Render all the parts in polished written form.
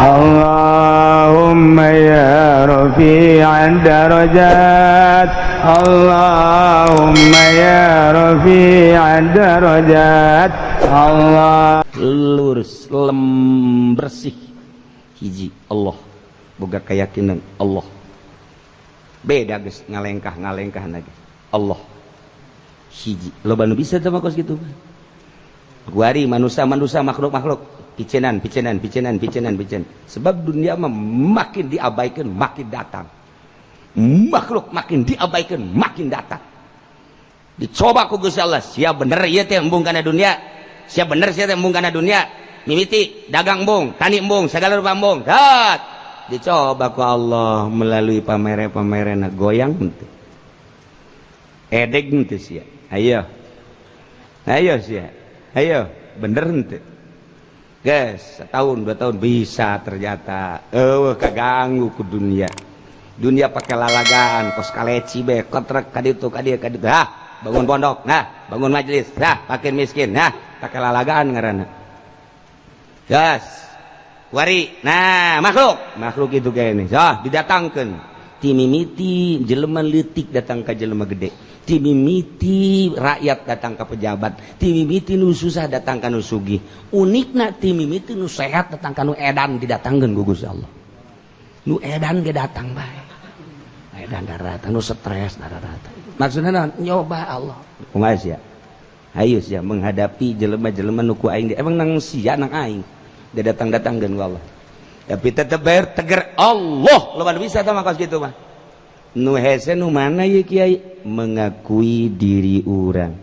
Allahumma ya rafi'ad darajat, Allahumma ya rafi'ad darajat. Allah lurus lem bersih hiji Allah boga keyakinan Allah beda geus ngalengkah-ngalengkah lagi Allah hiji loba nu bisa teh mah kos kitu. Guari manusia-manusia makhluk-makhluk picenan picenan picenan picenan picenan, sebab dunia mah makin diabaikan makin datang, makhluk makin diabaikan makin datang. Dicoba ku Gusti Allah, siap bener ieu teh embung kana dunia, siap bener sia teh embung kana dunia, mimiti dagang embung, tani embung, segala rupa embung. Dat dicoba ku Allah melalui pamere-pamerena goyang henteu, edeg henteu sia, ayo ayo sia, ayo bener henteu. Guys, setahun 2 tahun bisa ternyata kaganggu ku dunia. Dunia pakai lalagaan kos kaleci be kotrek kaditu kadieu kaditu, hah bangun pondok, nah bangun majelis, nah fakir miskin, nah pakai lalagaan ngaranna. Gas wari, nah makhluk makhluk itu kayak ini so didatangkan timimiti jelema leutik datang ke jelema gede, timimiti rakyat datang ke pejabat, timimiti nu susah datang ka nu sugih. Unikna timimiti nu sehat datang ka nu edan, didatangkeun ku Gusti Allah. Nu edan ge datang bae, edan daratan, nu stres daratan. Maksudna naon? Nyoba Allah kumaha sia, ayo sia menghadapi jelema-jelema nu ku aing emang nang sia nang aing dia datang-datangkeun ku Allah, tapi tetep bayar teger Allah. Loba nu bisa tah mah kos kitu mah. Nu hese nu mana ye kiai? Mengakui diri urang,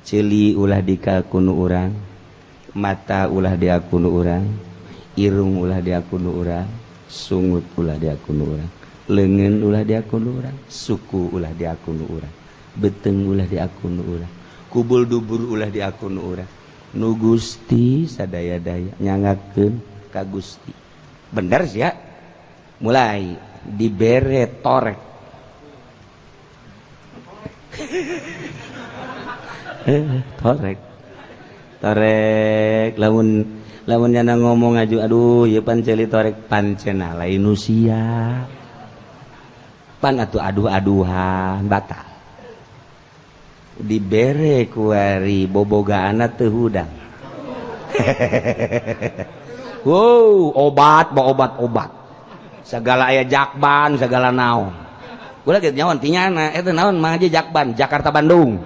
ceuli ulah dikakunu urang, mata ulah diakunu urang, irung ulah diakunu urang, sungut ulah diakunu urang, leungeun ulah diakunu urang, suku ulah diakunu urang, beuteung ulah diakunu urang, kubul dubur ulah diakunu urang, nu Gusti sadaya-daya nyangakeun ka Gusti. Bener sia, mulai dibere torek. Torek torek, lamun lamun nyana ngomong aju aduh ieu pan ceuli torek, pancena lain nu sia pan atuh aduh-aduhan batal. Dibere kuari bobogaanna teu hudang. Wow, obat bawa obat-obat segala aya jakban segala naon. Gua lagi nyawan tinyana eta naon mah aja jakban Jakarta Bandung.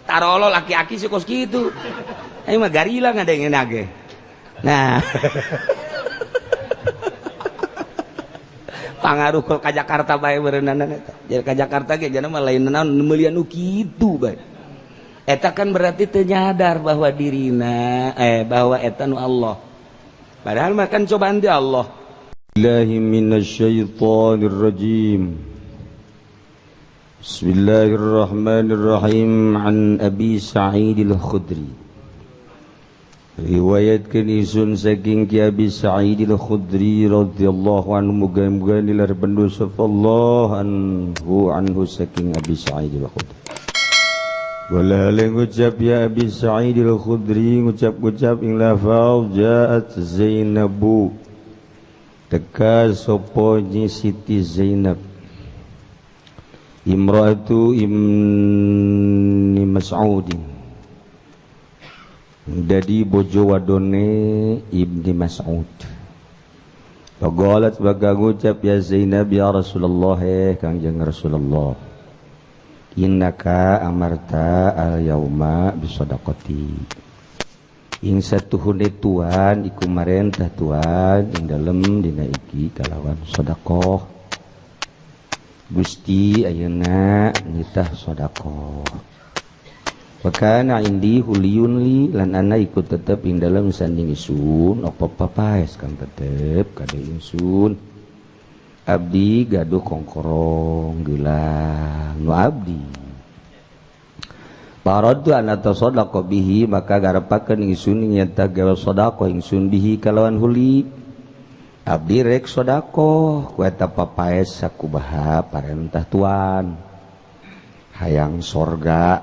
Tarolo laki-laki sih kos kitu. Aing mah garila ngadengin ge. Nah. Pangaruh ka Jakarta bae berenana eta. Jadi ka Jakarta ge jana mah lain naon meulian nu kitu bae. Eta kan berarti teu nyadar bahwa dirina bahwa eta nu Allah. Padahal mah kan cobaan di Allah. Billahi minasyaitonir rajim. Bismillahirrahmanirrahim. An Abi Sa'id al-Khudri. Riwayatkeun isun saking Ki Abi Sa'id al-Khudri radhiyallahu anhu, muga-muga nilar bendu sapa Allah anhu anhu saking Abi Sa'id al-Khudri. Wala ngucap ya Abi Sa'id al-Khudri, ngucap-ngucap ing lafal ja'at Zainabu, teka sapa nyi Siti Zainab imra'atu Ibni Mas'ud, dadi bojo wadone Ibni Mas'ud. Faqalat baga ngucap ya Zainab ya Rasulullah, Kangjeng Rasulullah, innaka amarta al yauma bisadaqati, ing satuhune tuan iku marentah tuan ing dalem dina iki kalawan sedekah. Gusti ayeuna nitah sedekah. Wa kana indi huliyun li, lan ana iku tetep ing dalem sanding isun apa papaes kang tetep kade ingsun. Abdi gaduh kongkorong gelang nu abdi. Paradu an atasaddaqa bihi, maka garepakeun ingsun nyata gawe sedekah ingsun bihi kalawan huli. Abdi rek sedekah ku eta papaes sakubaha parentah tuan. Hayang sorga.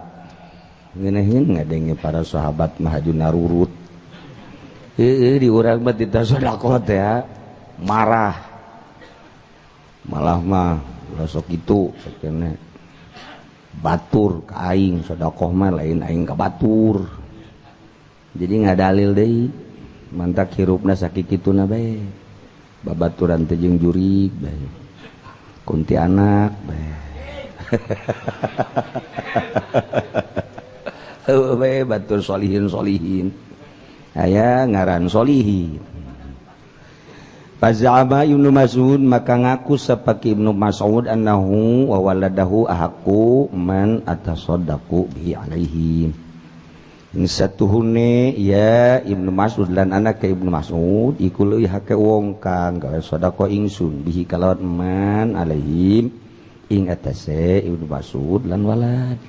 Ngeunaheun ngadenge para sahabat mah haju narurut. Heeh, di urang mah titah sedekah teh ya marah, malah mah ulah sok kitu sakene batur ka aing, sedekah mah lain aing ka batur. Jadi ngadalil deui, mantak hirupna sakikituna bae, babaturan teh jeung jurig bae, kuntianak bae. Heueuh bae batur solihin solihin, aya ngaran solihin. Faza'ama Ibnu Mas'ud, maka ngaku sapaki Ibnu Mas'ud, annahu wa waladahu ahaqqu man atasaddaqu bihi alaihim. Ing satuhune ya Ibnu Mas'ud lan anak ke Ibnu Mas'ud iku leuwih hake wong kang gawe sedekah ingsun bihi kalawan man alaihim ing atase Ibnu Mas'ud lan walad.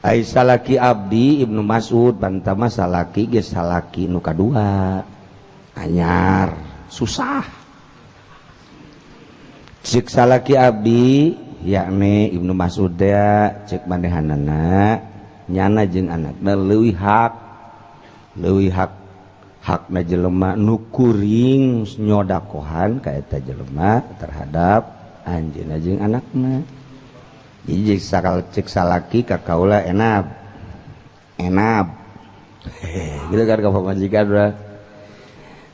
Ai salaki abdi Ibnu Mas'ud bantama salaki geus salaki nu kadua anyar susah. Cek salaki abdi yakni Ibnu Mas'ud teh cek manehanana nyana jeung anakna leuwih hak hakna jelema nu kuring nyodakohan ka eta jelema terhadap anjeunna jeung anakna. Jadi cek salaki ka kaula enab enab gitu kan ka pamajikan urang.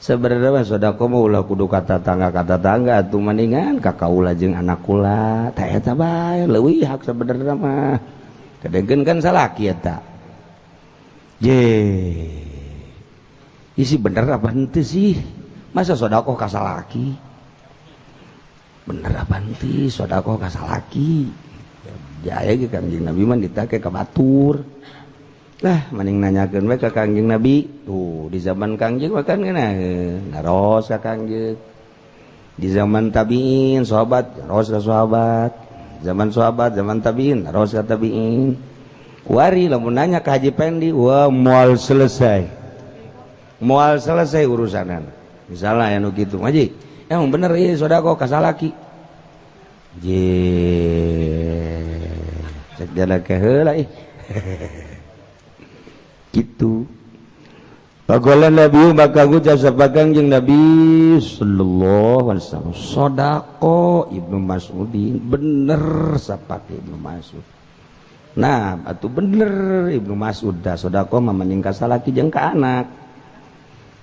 Sebenarnya mah sedekah mah ulah kudu ka tetangga atuh, mendingan ka kaula jeung anak kula tah eta bae leuwih hak sebenarnya mah. Kadengkeun kan salaki eta. Je. Isi bener apa henteu sih? Masa sedekah ka salaki? Bener apa henteu sedekah ka salaki? Jaya ge Kangjeng Nabi mah ditake ka batur. Lah mending nanyakeun we ka Kangjeng Nabi. Tuh di zaman Kangjeng mah kan ngeunaheun, naros ka Kangjeng. Di zaman tabiin sahabat, naros ka sahabat. Zaman sahabat, zaman tabiin, naros ka tabiin. Kuari lamun nanya ka Haji Pendi, wah moal selesai. Moal selesai urusanan. Misalnya anu kitu, Haji, emang bener ieu sedekah ka salaki. Je. Cek dia ke heula ih. Gitu. Pagolan Nabi maka ngucap sapa Kangjeng Nabi sallallahu alaihi wasallam, sodako Ibnu Mas'udin, bener sapake Ibnu Mas'ud. Nah, atuh bener Ibnu Mas'ud dah sodako mah mending ka salaki jeung ka anak.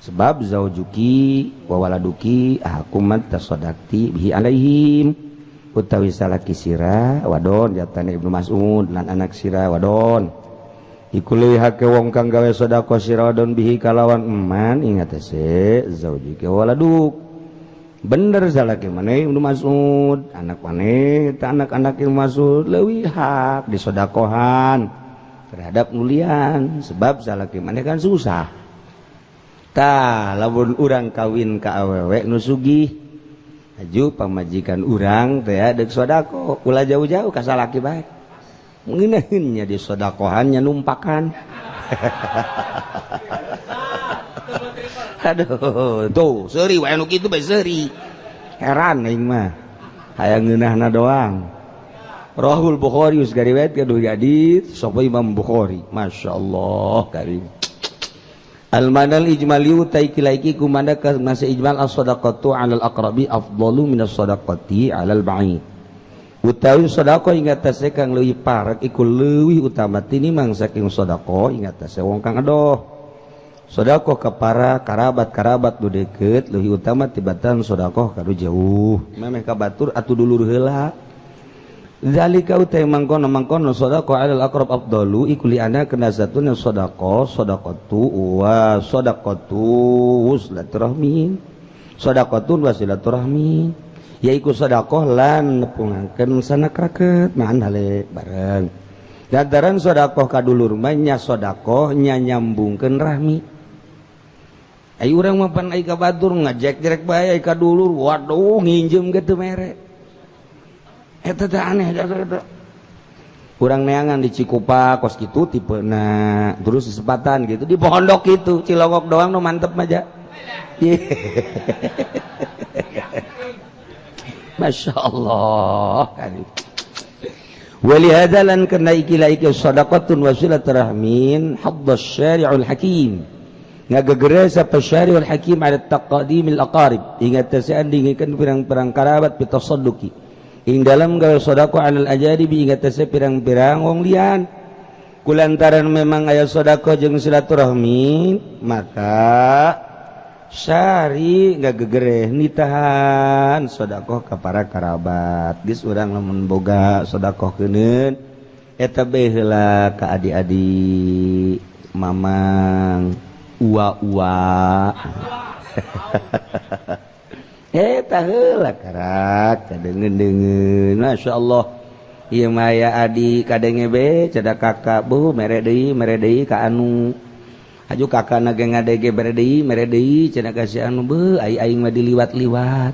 Sebab zaujuki wa waladuki ahakumat tasodakti bihi alaihim. Utawi salaki sira wadon jatane Ibnu Mas'ud lan anak sira wadon. Iku leuwih hake wong kang gawe sedekah sira wadon bihi kalawan eman ing atase zaujuki wa waladuk. Bener salaki maneh Ibnu Mas'ud, anak maneh eta anak-anak Ibnu Mas'ud leuwih hak disodakohan terhadap nulian sebab salaki maneh kan susah. Tah lamun urang kawin ka awewe nu sugih aju pamajikan urang teh deuk sodako ulah jauh-jauh ka salaki bae. Ngeunaheun nya disodakohan nya numpakan. Aduh, tuh seuri wae nu kitu bae seuri. Heran aing mah. Hayang ngeunahna doang. Rahul Bukhari geus gariwayatkeun deui hadis sapa Imam Bukhari. Masyaallah karim. Al-manal ijmali utai kilaiki kumanda ka masa ijmal as-sadaqatu 'alal aqrabi afdalu minas sadaqati 'alal ba'id. Utawi sedekah ing atase kang leuwih parek iku leuwih utama tinimbang saking sedekah ing atase wong kang adoh. Sedekah ka para karabat-karabat nu deukeut leuwih utama tibatan sedekah ka nu jauh. Memeh ka batur atuh dulur heula. Zalika utai mangkono-mangkono sedekah 'alal aqrab afdalu iku li ana kena satuna sedekah sedekatu wa sedekatu wasilaturahmi. Sedekatun wasilaturahmi yaiku sedekah lan nepungakeun sanak raket ma'an hale bareng. Lantaran sedekah ka dulur mah nya sedekah nya nyambungkeun rahmi. Ai urang mah pan ai ka batur ngajek-jerek bae ai ka dulur waduh nginjem ge teu mere. Eta teh aneh eta. Urang neangan di Cikupa kos kitu tipena terus disempatan gitu di pondok gitu Cilongok doang nu mantep mah ja. Masya Allah. Walihada lan karena iki la iki sadaqatun wasilaturahmin haddas syari'ul hakim. Ngagegere sapa syari'ul hakim ala taqdimil aqarib ingat tasaan dingikeun pirang-pirang karabat bitasadduqi ing dalam gawe sedekah alal ajaribi ingat tase pirang-pirang wong lian kulantaran memang aya sedekah jeung silaturahmi maka syari ngagegere nitahan sedekah ka para karabat geus urang lamun boga sedekah keuneun eta bae heula ka adi-adi mamang ua-ua eta heula karak kadengeun-deungeun masyaallah ieu mah aya adi kadenge be cada kakak bu mere deui ka anu aju kakak na ge ngadege mere deui cenah ka si anu beuh ai aing mah diliwat-liwat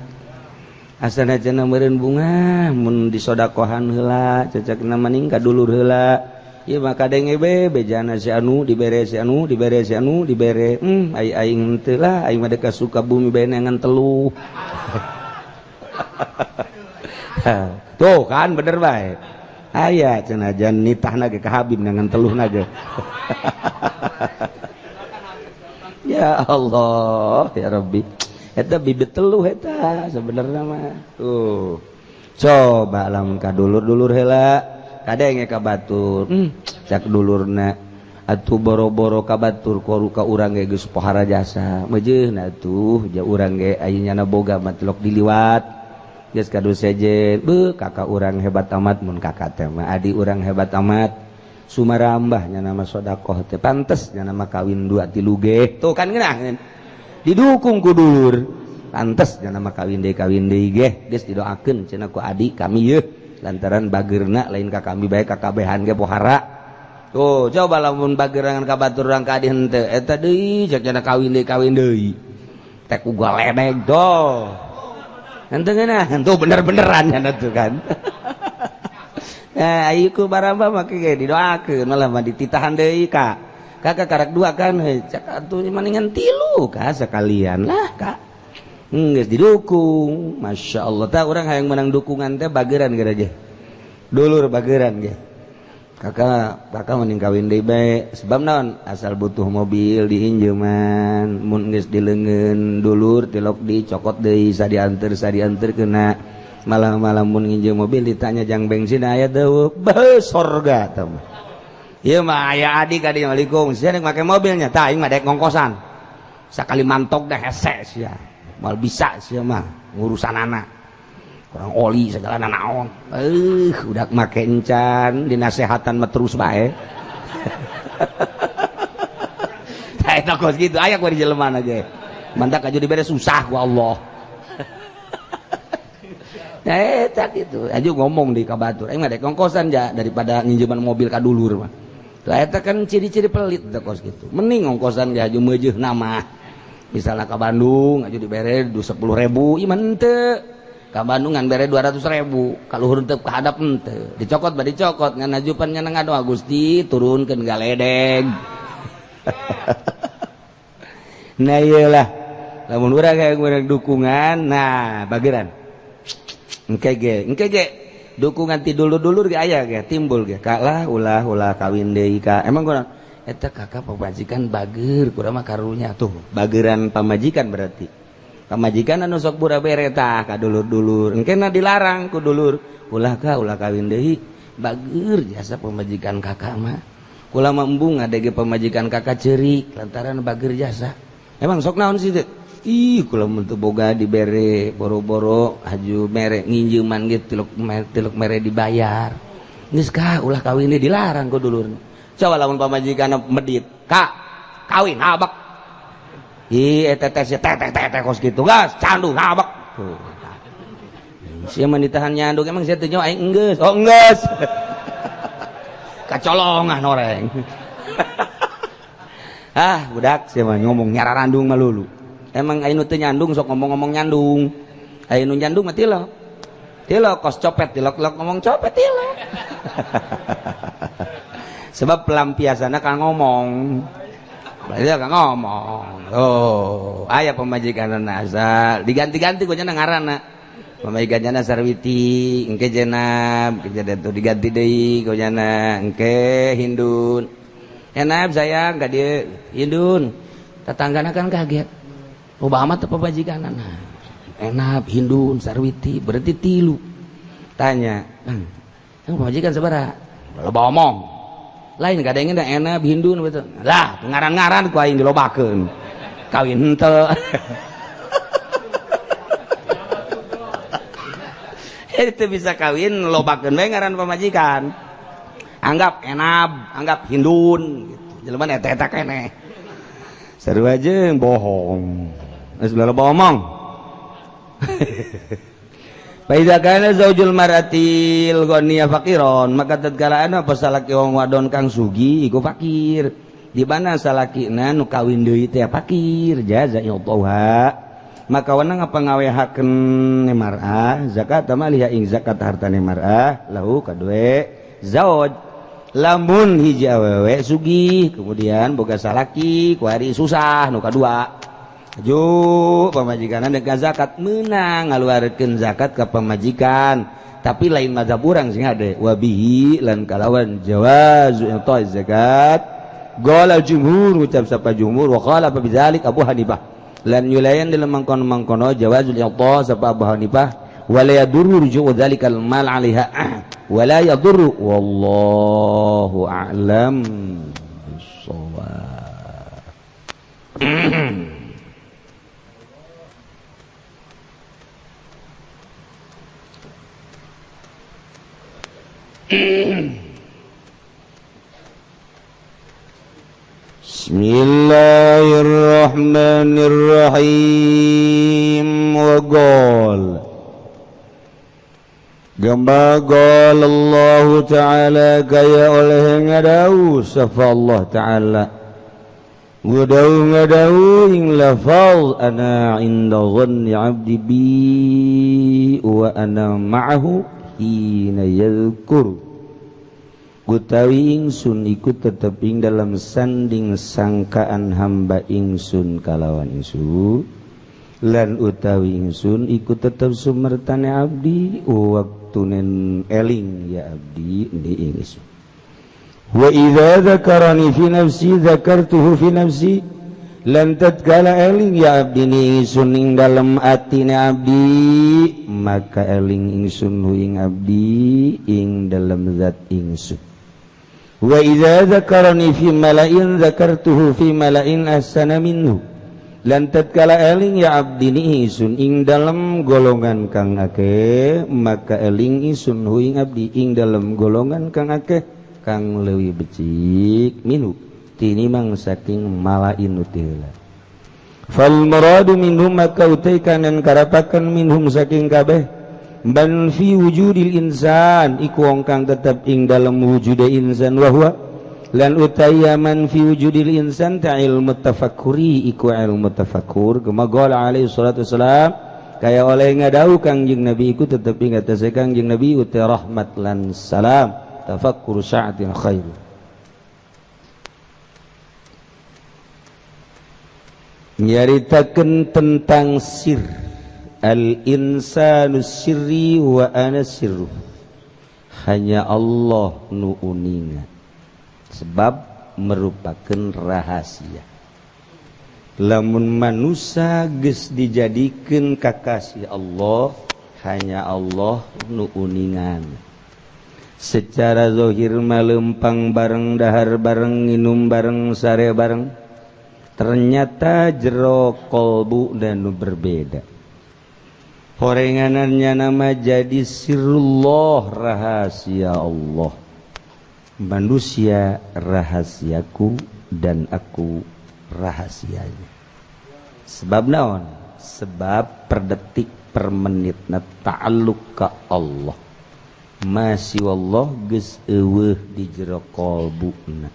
asana cenah meureun bunga mun disodakohan heula cecekna maning ka dulur heula ieu mah kadenge be bejana si anu dibere si anu dibere si anu dibere ai aing teu lah aing mah deuk ka Sukabumi bae ngan telu. Tuh kan bener bae aya cenah jan nitahna ge ka Habib ngan teluhna ge. Ya Allah ya Rabbi eta bibit teluh eta sebenarnya mah tuh coba lamun ka dulur-dulur heula kadenge ka batur cak dulurna atuh boro-boro ka batur koru ka urang ge geus pohara jasa meujeuna atuh ja urang ge aya nyana boga mah tilok diliwat geus kadu sejen beuh kakak urang hebat amat mun kakak teh mah adi urang hebat amat sumarambah nyana mah sedekah teh pantes nyana mah kawin 2 3 ge tuh kan ngeunaheun didukung ku dulur pantes nyana mah kawin deui ge geus didoakeun cenah ku adi kami yeuh lantaran bagerna lain ka kami bae ka kabehan ge pohara tuh coba lamun bagerangan ka batur urang ka adi henteu eta deui cek cenah kawin deui teh ku galedeg tuh henteu ngeunah tuh bener-beneran nya tuh kan. Nah ayu ku baramba make ge didoakeun malah mah dititahan deui ka kakak karak dua kan heuh cek atuh maningan tilu ka sekalian lah ka geus didukung masyaallah tah urang hayang menang dukungan teh bageran geura dulur bageran ge kakak kakak mending kawin deui bae sebab naon asal butuh mobil diinjeuman mun geus dileungeun dulur tilok dicokot deui sadianter kena malah-malah mun nginjeum mobil ditanya jang bensin aya deui beuh sorga tah mah ieu mah aya adik adi Assalamualaikum sia rek make mobilnya tah aing mah dek ngongkosan sakali mantok dah hese sia mal bisa sia mah ngurusan anak kurang oli segala naon udah make encan dinasehatan mah terus bae. Tah eta kos kitu aya ku di jelema aja mantak aju dibere susah ku Allah. Nah eta kitu aju ngomong di ka batur aing mah dek ngongkosan ja daripada nginjeman mobil ka dulur mah. Tah eta kan ciri-ciri pelit teh kos kitu mending ngongkosan ge aju meujeun nama misalnya ka Bandung aju dibere 10.000 ieu mah henteu ka Bandung ngan bere 200.000 kaluhur teu kahadap henteu dicokot ba dicokot ngan ajupan nya ngadoa Gusti turunkeun galedeg. Nah iyalah lamun urang hayang urang dukungan nah bageran engke ge dukungan ti dulur-dulur ge aya ge timbul ge ka lah ulah ulah kawin deui ka emang kurang eta kakak pamajikan bager kurang mah karunya tuh bageran pamajikan berarti pamajikan anu sok pura bere tah ka dulur-dulur engkena dilarang ku dulur ulah ka ulah kawin deui bager jasa pamajikan kakak mah kula mah embung ngadege pamajikan kakak ceurik lantaran bager jasa emang sok naon sih teh ih kula mun teu boga dibere boro-boro haju mere nginjeuman ge tilok mere dibayar geus ka ulah kawin deui dilarang ku dulur. Coba lamun pamajikan medit kak kawin habak ih eta teh teh teh teh kos kitu gas candu habak tuh sia mah ditahan nyandung emang sia teu nyawa aing enggeus oh enggeus kacolongan oreng. Ah budak sia mah ngomong nyararandung mah lulu emang aing nu teu nyandung sok ngomong-ngomong nyandung aing nu nyandung mah tilok tilok kos copet tilok-tilok ngomong copet tilok. Sebab pelampiasanna ka ngomong berarti ka ngomong oh aya pamajikan asal diganti-ganti ku nya ngaranna pamajikan Sarwiti engke jenab engke tuh diganti deui ku nya engke Hindun enab sayang ka dieu Hindun Tetanggana kan kaget. Loba amat teh pamajikanna. Enak Hindun Sarwiti berarti tilu. Tanya, "Bang, yang pamajikan sabaraha?" Loba omong. Lain kadengna enak Hindun betul. Lah, ngaran-ngaran ku aing dilobakeun. Kawin henteu. Itu bisa kawin lobakeun we ngaran pamajikan. Anggap enab, anggap Hindun gitu. Jelema eta-eta keneh. Sarua jeung bohong. Geus loba omong. Fa idza kana zaujul mar'atil ghaniya faqiron, maka tatkala anu apa salaki wong wadon kang sugih iku fakir. Di mana salakina nu kawin deui teh fakir, jaza yauha. Maka wenang apa ngawehakeun mar'ah zakat maliha ing zakat hartane mar'ah lahu kadue zauj. Lamun hiji awewe sugih kemudian boga salaki kuari susah nu kadua ju pamajikanna deuk zakat meunang ngaluarkeun zakat ka pamajikan tapi lain mazhab urang sing hade wabihi lan kalawan jawazu i'ta zakat qala jumhur ucap sapa jumhur wa qala fa bidzalik Abu Hanifah lan yulayan dalam mangkono-mangkono jawazul i'ta sapa Abu Hanifah wala yadurru ruju'u dzalikal mal 'alaiha wala yadurru wallahu a'lam bissawab. Bismillahirrahmanirrahim. Wa qala Gama qala Allah Ta'ala kaya oleh ngadau safa Allah Ta'ala ngadau ngadau ing lafaz ana inda dhanni 'abdi bi wa ana ma'ahu hina yadhkur gutawi ingsun iku tetep ing dalam sanding sangkaan hamba ingsun kalawan ingsun lan utawi ingsun iku tetep sumertane abdi waktunen eling ya abdi di ingsun wa idza dzakarani fi nafsi dzakartuhu fi nafsi lan tatkala eling ya abdi ni ingsun ing dalem atine abdi maka eling ingsun hu ing abdi ing dalem zat ingsun wa idza dzakarani fi mala'in dzakartuhu fi mala'in ahsana minhu lan tatkala eling ya abdi ni ingsun ing dalem golongan kang akeh maka eling ingsun hu ing abdi ing dalem golongan kang akeh kang leuwih becik minhu tinimang saking malain utila fal muradu minhum maka utai kanan karapakan minhum saking kabeh ban fi wujudil insan iku wong kang tetep ing dalem wujude insan wa huwa lan utai man fi wujudil insan ta ilmu tafakkuri iku ilmu tafakkur kama qala alaihi salatu wassalam kaya oleh ngadau Kangjeng Nabi iku tetep ing atase Kangjeng Nabi utai rahmat lan salam tafakkur sa'atin khair. Nyaritakeun tentang sir al insanu sirri wa ana sirru, hanya Allah nu uninga sebab merupakan rahasia. Lamun manusia geus dijadikeun kakasih Allah, hanya Allah nu uningan. Secara zahir malempang bareng, dahar bareng, nginum bareng, sare bareng, ternyata jero kolbu dan berbeda. Horenganannya nama jadi sirullah, rahasia Allah. Manusia rahasiaku dan aku rahasianya. Sebab naon? Sebab per detik per menitna ta'alluq ka Allah. Masih Allah geus eueuh di jero kolbuna.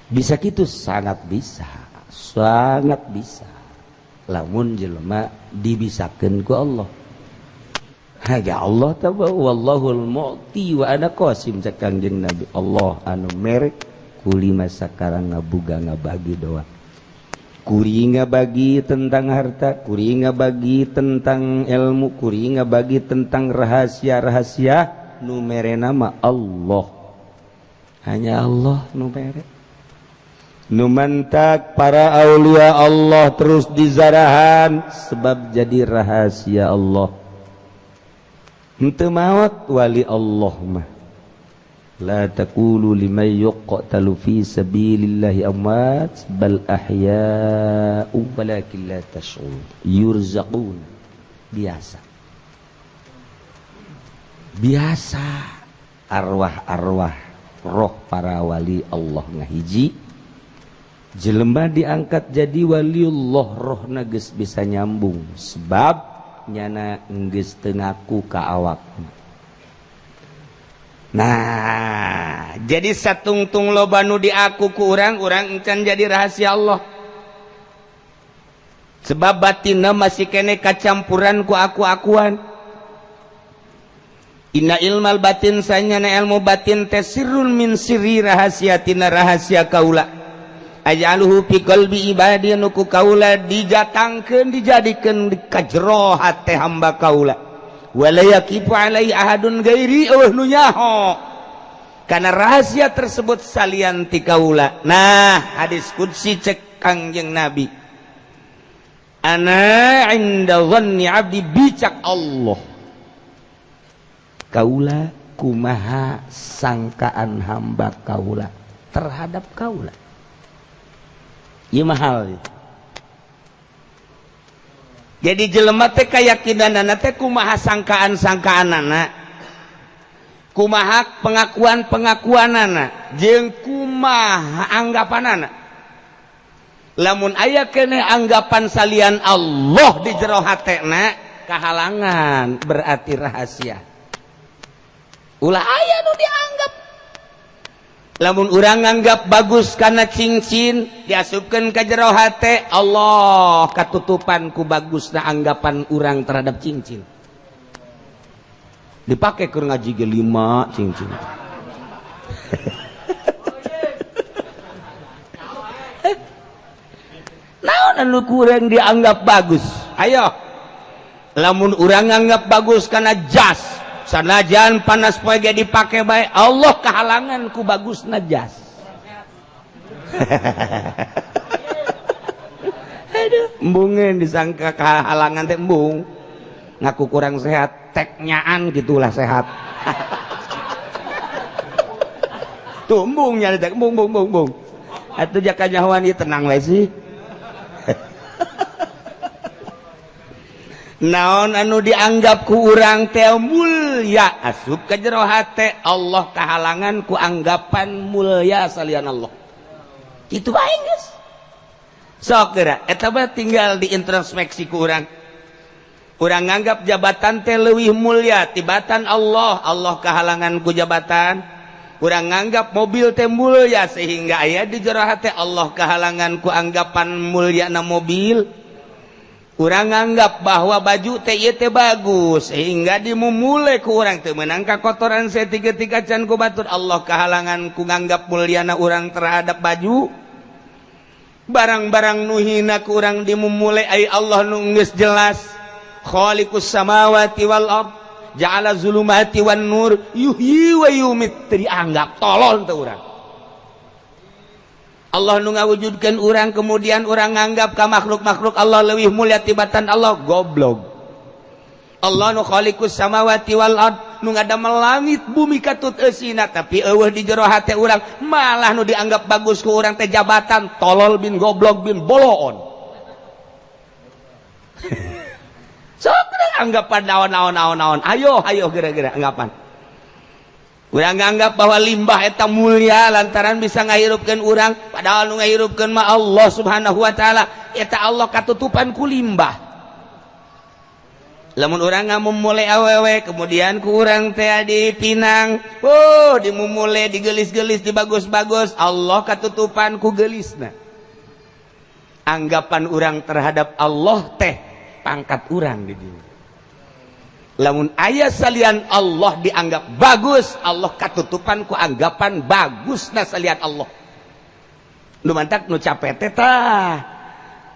Bisa kitu? Sangat bisa, sangat bisa. Lamun jelema dibisakeun ku Allah. Ha ya Allah ta wallahul mu'ti wa ana qasim cek Kangjeng Nabi. Allah anu merek kulima sakarang ngabuga ngabagi doa. Kuri ngabagi tentang harta, kuri ngabagi tentang ilmu, kuri ngabagi tentang rahasia-rahasia nu mere nama Allah. Hanya Allah nu mere. Nu mantak para aulia Allah terus dizarahan, sebab jadi rahasia Allah. Henteu maot wali Allah mah. La taqulu liman yuqtalu fi sabilillahi amwat bal ahya'u walakin la tash'urun yurzaqun. Biasa biasa arwah-arwah roh para wali Allah ngahiji jelema diangkat jadi waliullah, rohna geus bisa nyambung sebab nyana geus teu ngaku ka awak. Nah, jadi satungtung loba nu diaku ku urang, urang encan jadi rahasia Allah. Sebab batinna masih kene kacampuran ku aku-akuan. Inna ilmal batin, sanyana ilmu batin teh, sirrun min sirri, rahasia tina rahasia kaula. Aj'aluhu fi qalbi ibadi, nu ku kaula dijatangkeun, dijadikeun di kajero hate hamba kaula. Wala yakifu alaihi ahadun gairi, euweuh nu nyaho karena rahasia tersebut salian ti kaula. Nah, hadis qudsi cek Kangjeng Nabi, ana inda dhanni abdi bi, cak Allah, kaula kumaha sangkaan hamba kaula terhadap kaula. Ieu mahal. Jadi jelema teh keyakinanana teh kumaha sangkaan-sangkaanana, kumaha pengakuan-pengakuanana, jeung kumaha anggapanana. Lamun aya kene anggapan salian Allah di jero hatena, kahalangan, berarti rahasia. Ulah aya nu dianggap. Lamun urang nganggap bagus karena cincin diasupkeun ka jero hate, Allah katutupan ku bagusna anggapan urang terhadap cincin. Dipakai keur ngaji ge lima cincin. Naon anu kurang dianggap bagus? Ayo, lamun urang nganggap bagus karena jas, sanajan panas poe ge dipake bae, Allah kehalangan ku bagusna jas. Aduh, embungeun disangka kehalangan teh, embung ngaku kurang sehat, teknyaan gitulah sehat. Tuh embung nyari tek embung embung embung embung. Atuh jaka nyahoan ieu tenang we sih. Naon anu dianggap ku urang teh mulya asup ka jero hate, Allah kahalangan ku anggapan mulya salian Allah. Kitu bae geus. Sok geura eta mah tinggal diintrospeksi ku urang. Urang nganggap jabatan teh leuwih mulya tibatan Allah, Allah kahalangan ku jabatan. Urang nganggap mobil teh mulya sehingga aya di jero hate, Allah kahalangan ku anggapan mulyana mobil. Urang nganggap bahwa baju teh ieu teh bagus sehingga dimumule ku urang teu meunang kakotoran saeutik-eutik can ku batur, Allah kahalangan ku nganggap mulyana urang terhadap baju. Barang-barang nu hina ku urang dimumule, ai Allah nu geus jelas khaliqus samawati wal ard ja'ala zulumati wan nur yuhyi wa yumit, teu dianggap tolol teh urang. Allah nu ngawujudkeun urang, kemudian urang nganggap ka makhluk-makhluk Allah leuwih mulia tibatan Allah, goblok. Allah nu khaliqus samawati wal ard, nu ngadamel langit bumi katut eusina, tapi eueuh di jero hate urang, malah nu dianggap bagus ku urang teh jabatan, tolol bin goblok bin boloon. Sok anggapan naon-naon naon-naon, ayo ayo geura-geura anggapan. Urang nganggap bahwa limbah eta mulia lantaran bisa ngahirupkeun urang, padahal nu ngahirupkeun mah Allah Subhanahu wa taala. Eta Allah katutupan ku limbah. Lamun urang ngamumule awewe, kemudian ku urang teh dipinang, oh dimumule, digelis-gelis, dibagus-bagus, Allah katutupan ku gelisna. Anggapan urang terhadap Allah teh pangkat urang di dieu. Lamun aya salian Allah dianggap bagus, Allah katutupan ku anggapan bagus na salian Allah. Nu mantak nu capek teh tah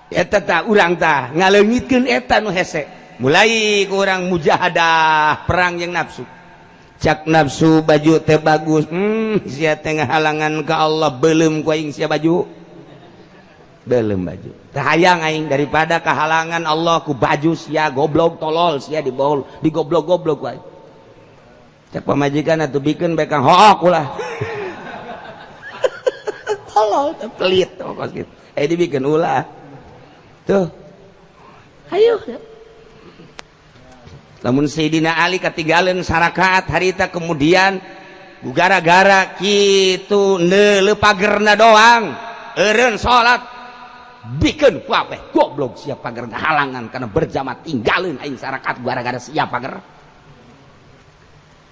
eta tah urang tah ngaleungitkeun eta nu hese. Mulai ku urang mujahadah perang jeung nafsu. Cak nafsu baju teh bagus, sia teh ngahalangan ka Allah, beuleum ku aing sia baju. Belum baju. Hayang aing daripada kehalangan Allah ku baju sia goblok tolol sia dibol digoblok-goblok wae. Cek pamajikan atuh bikeun bae kang hook ulah. Tolol pelit kos kitu. Eh dibikeun ulah. Tuh. Ayo. Lamun Sayyidina Ali ketinggalan sarakaat harita kemudian gara-gara kitu neuleuh pagerna doang eureun salat bikeun ku apeh goblok sia pager halangan karena berjamaah tinggalin aing sarakaat gara-gara sia pager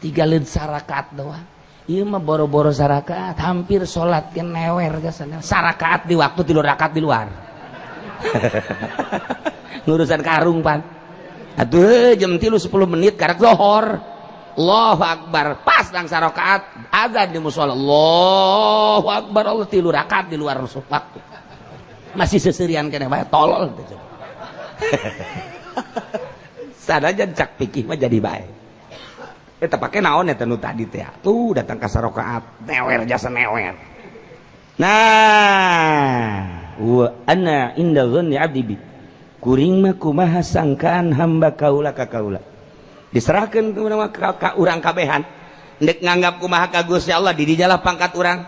tinggalin sarakaat doang. Ieu mah boro-boro sarakaat hampir salat ke newer gasana sarakaat di waktu 3 rakaat di luar. Ngurusan karung pan atuh jam 3 10 menit karak zohor. Allahu Akbar pas nang sarakaat azan di musala Allahu Akbar Allah 3 rakaat di luar waktu masih seserian kene bae tolol teh. Sanajan cak pikih mah jadi bae eta pake naon eta nu tadi teh tuh datang ka sarakaat newer jasa newer. Nah wa ana inda dhanni abdi bi kuring mah kumaha sangkaan hamba kaula ka kaula diserahkan ka urang kabehan ndek nganggap kumaha ka Gusti Allah di dijalah pangkat urang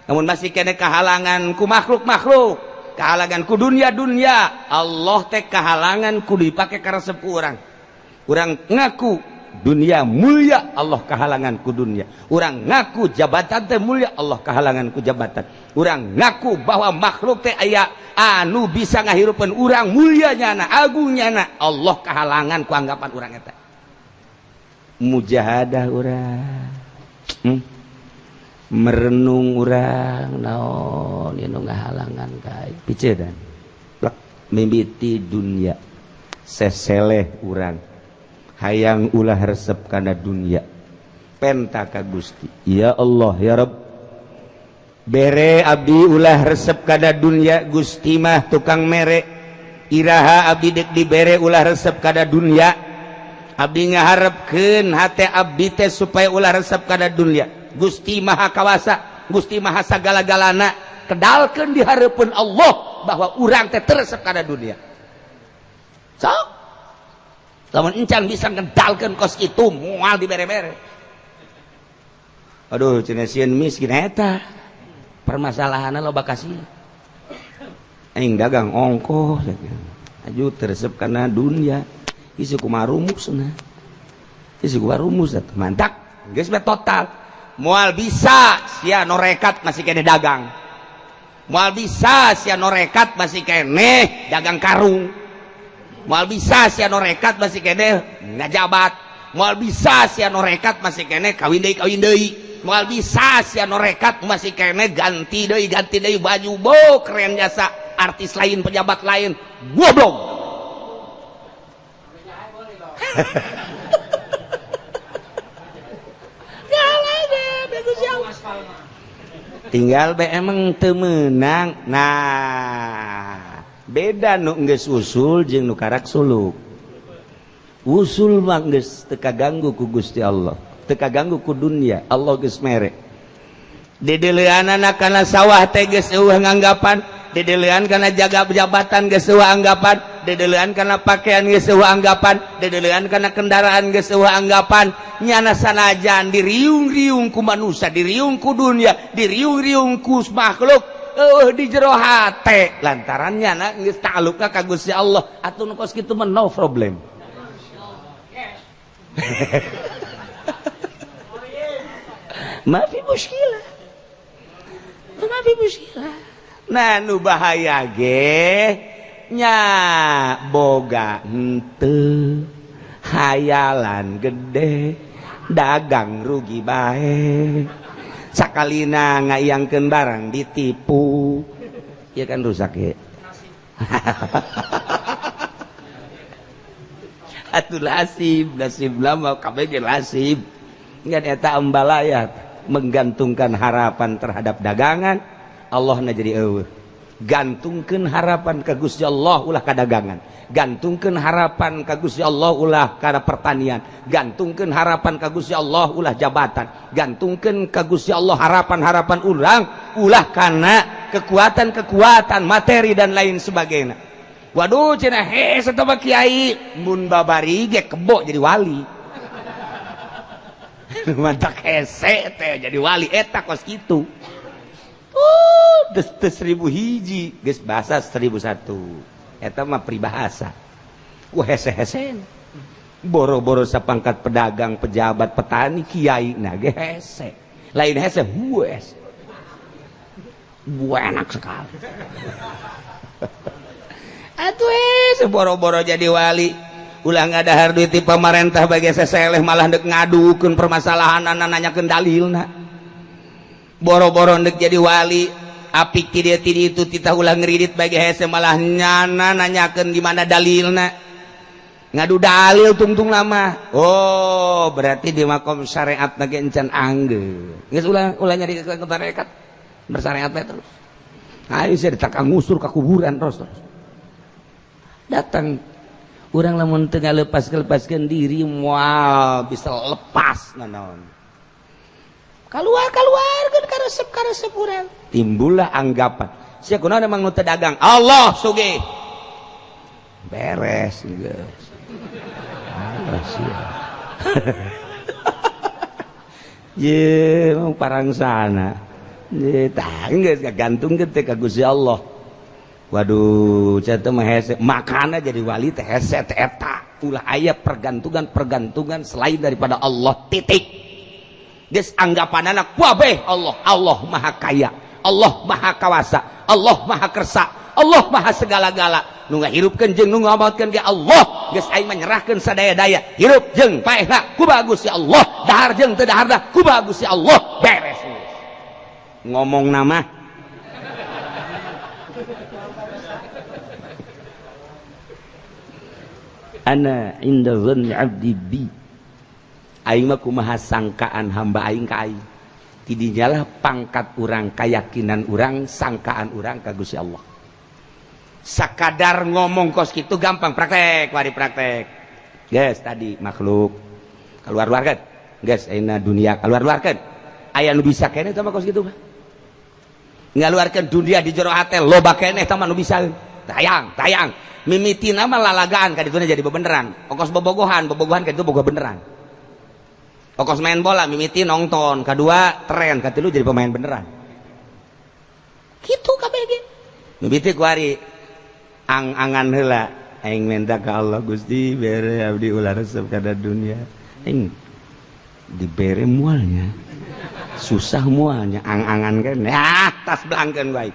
namun masih kene kahalangan ku makhluk-makhluk kahalangan ku dunia-dunia Allah teh kahalangan ku dipake karesep ku urang urang ngaku dunia mulia Allah kahalangan ku dunia urang ngaku jabatan teh mulia Allah kahalangan ku jabatan urang ngaku bahwa makhluk teh aya anu bisa ngahirupeun urang mulia nyana agung nyana Allah kahalangan ku anggapan urang eta mujahadah urang merenung urang naon ieu nu ngahalangan ka picedan plek mimiti dunia seseleh urang hayang ulah resep kana dunia penta ka Gusti ya Allah ya Rabb bere abdi ulah resep kana dunia Gusti mah tukang mere iraha abdi dek dibere ulah resep kana dunia abdi ngaharepkeun hate abdi teh supaya ulah resep kana dunia Gusti Maha Kawasa Gusti Maha sagala-galana kedalkeun di hareupeun Allah bahwa urang teh resep kana dunia sok lamun encan bisa ngedalkeun kos itu moal dibere-bere. Aduh cenah sieun miskin eta permasalahanna loba kasih aing dagang ongkoh aju teresep kana dunia isi kumaha rumusna isi kumaha rumus atuh mantak geus bae total moal bisa sia norekat masih kene dagang moal bisa sia norekat masih kene dagang karung moal bisa sia norekat masih kene ngajabat moal bisa sia norekat masih kene kawin deui moal bisa sia norekat masih kene ganti deui baju bo keren jasa artis lain pejabat lain goblok. Tinggal be emang teu meunang. Nah beda nu geus usul jeung nu karak suluk. Usul mah geus teu kaganggu ku Gusti Allah, teu kaganggu ku dunia, Allah geus mere. Dideleuanana kana sawah teh geus eueuh nganggapan, dideleuan kana jaga jabatan geus eueuh anggapan, dideleuan kana pakaian geus eueuh anggapan, dideleuan kana kendaraan geus eueuh anggapan. Nyana sanajan diriung-riung ku manusia, diriung ku dunia, diriung-riung ku makhluk, di jero hate lantaran nyana geus ta'alluqna ka Gusti Allah atuh nu kos kitu mah no problem. Ma fi muskilah. Ma fi muskilah. Nah nu bahaya ge nya boga henteu hayalan gede dagang rugi bae sakalina ngayangkeun barang ditipu ya kan rusak ya. Atuh nasib nasib lama kabeh ge nasib ngan eta ambalayat menggantungkan harapan terhadap dagangan Allah na jadi eueuh. Gantungkeun harapan ka Gusti Allah ulah ka dagangan, gantungkeun harapan ka Gusti Allah ulah kana pertanian, gantungkeun harapan ka Gusti Allah ulah jabatan, gantungkeun ka Gusti Allah harapan-harapan urang ulah kana Kekuatan-kekuatan materi dan lain sebagainya. Waduh, cenah hese teh kiai, mun babari ge kebo jadi wali. Mantap, hese teh jadi wali eta kos kitu. Geus teu 1001, geus bahasa 1001. Eta mah peribahasa. Ku hese-hese. Boro-boro sapangkat pedagang, pejabat, petani, kiai nah ge hese. Lain hese, hues. Buah enak sekali. Atuh hese boro-boro jadi wali. Ulah ngadahar duit ti pamarentah bagi seseleh, malah dek ngadukeun permasalahan, nanyakeun dalilna. Boro-boro dek jadi wali, apik ti dieu ti itu titah ulah ngeridit bagi hese, malah nyana nanyakeun di mana dalilna. Ngadu dalil tungtung lama. Oh, berarti di makom syariat ge encan angge. Geus ulah ulah nyari ke tarekat. Bersyariat bae terus. Ayo sia ditakang ngusur ka kuburan terus terus. Datang urang lamun teu ngalepas-lepaskeun diri moal bisa lepas nanaon. Keluar keluar kan karesep karesep urang. Timbullah anggapan. Sia kunaon emang nu teu dagang? Allah sugih. Beres geus. Alah sia. Ye, mau parang sana. Ye, tah geus gantungkeun teh ka Gusti Allah. Waduh, saya teh mah hese. Makana jadi wali teh hese teh eta. Ulah aya pergantungan-pergantungan selain daripada Allah, titik. Geus anggapanana kabeh Allah. Allah Maha Kaya, Allah Maha Kawasa, Allah Maha Kersa, Allah Maha segala-gala. Nu ngahirupkeun jeung nu ngamaotkeun ge Allah. Geus aing menyerahkeun sadaya-daya. Hirup jeung paehna ku bagus ya Allah. Dahar jeung teu daharna ku bagus ya Allah. Beres. Ngomong nama ana inda dhanni abdi bi. Aing mah kumaha sangkaan hamba aing ka aing. Tidinyalah pangkat urang, keyakinan urang, sangkaan urang ka Gusti Allah. Sakadar ngomong kos kitu gampang, praktek, wari praktek. Geus tadi makhluk keluar-luarkeun. Geus ayeuna dunia keluar-luarkeun. Aya nu bisa keneh tah mah kos kitu mah. Ngaluarkeun dunia di jero hate loba keneh tah mah nu bisa. Tayang, tayang. Mimitina mah lalagaan ka dituna jadi bebeneran. Okos bobogohan, bobogohan ka ditu boga beneran. Okos main bola mimiti nonton, kedua tren, katilu jadi pemain beneran. Kitu kabeh ge. Mimiti kuari ang-angan heula aing minta ka Allah, Gusti bere abdi ulah resep kana dunia. Aing dibere mualnya. Susah mualnya ang-angan kan. Ya, tas belangkeun baik.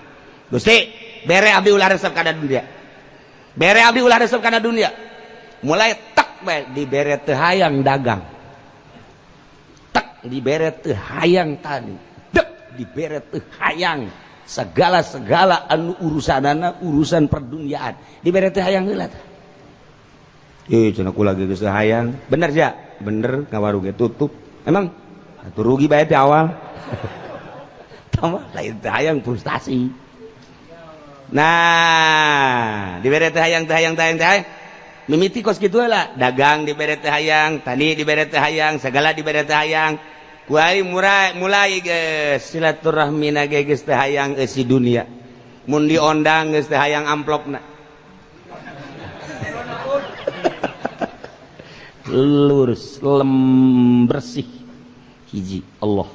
Gusti bere abdi ulah resep kana dunia. Bere abdi ulah resep kana dunia. Mulai tek bae dibere teu hayang dagang. Tek dibere teu hayang tani. Dek dibere teu hayang segala-segala anu urusanana urusan perduniaan. Dibere teu hayang heula tah. Eh, cenah kula geus teu hayang. Bener sia? Bener, ngawarung ge tutup. Emang atuh rugi bae di awal. Tambah lain teu hayang frustasi. Nah, dibere teu hayang teu hayang teu hayang teu hayang. Mimiti kos kitu lah, dagang dibere teu hayang, tani dibere teu hayang, segala dibere teu hayang. Kuai mulai mulai geus silaturahmi ge geus teu hayang eusi dunia. Mun diondang geus teu hayang amplopna. Lurus, lem bersih. Hiji Allah,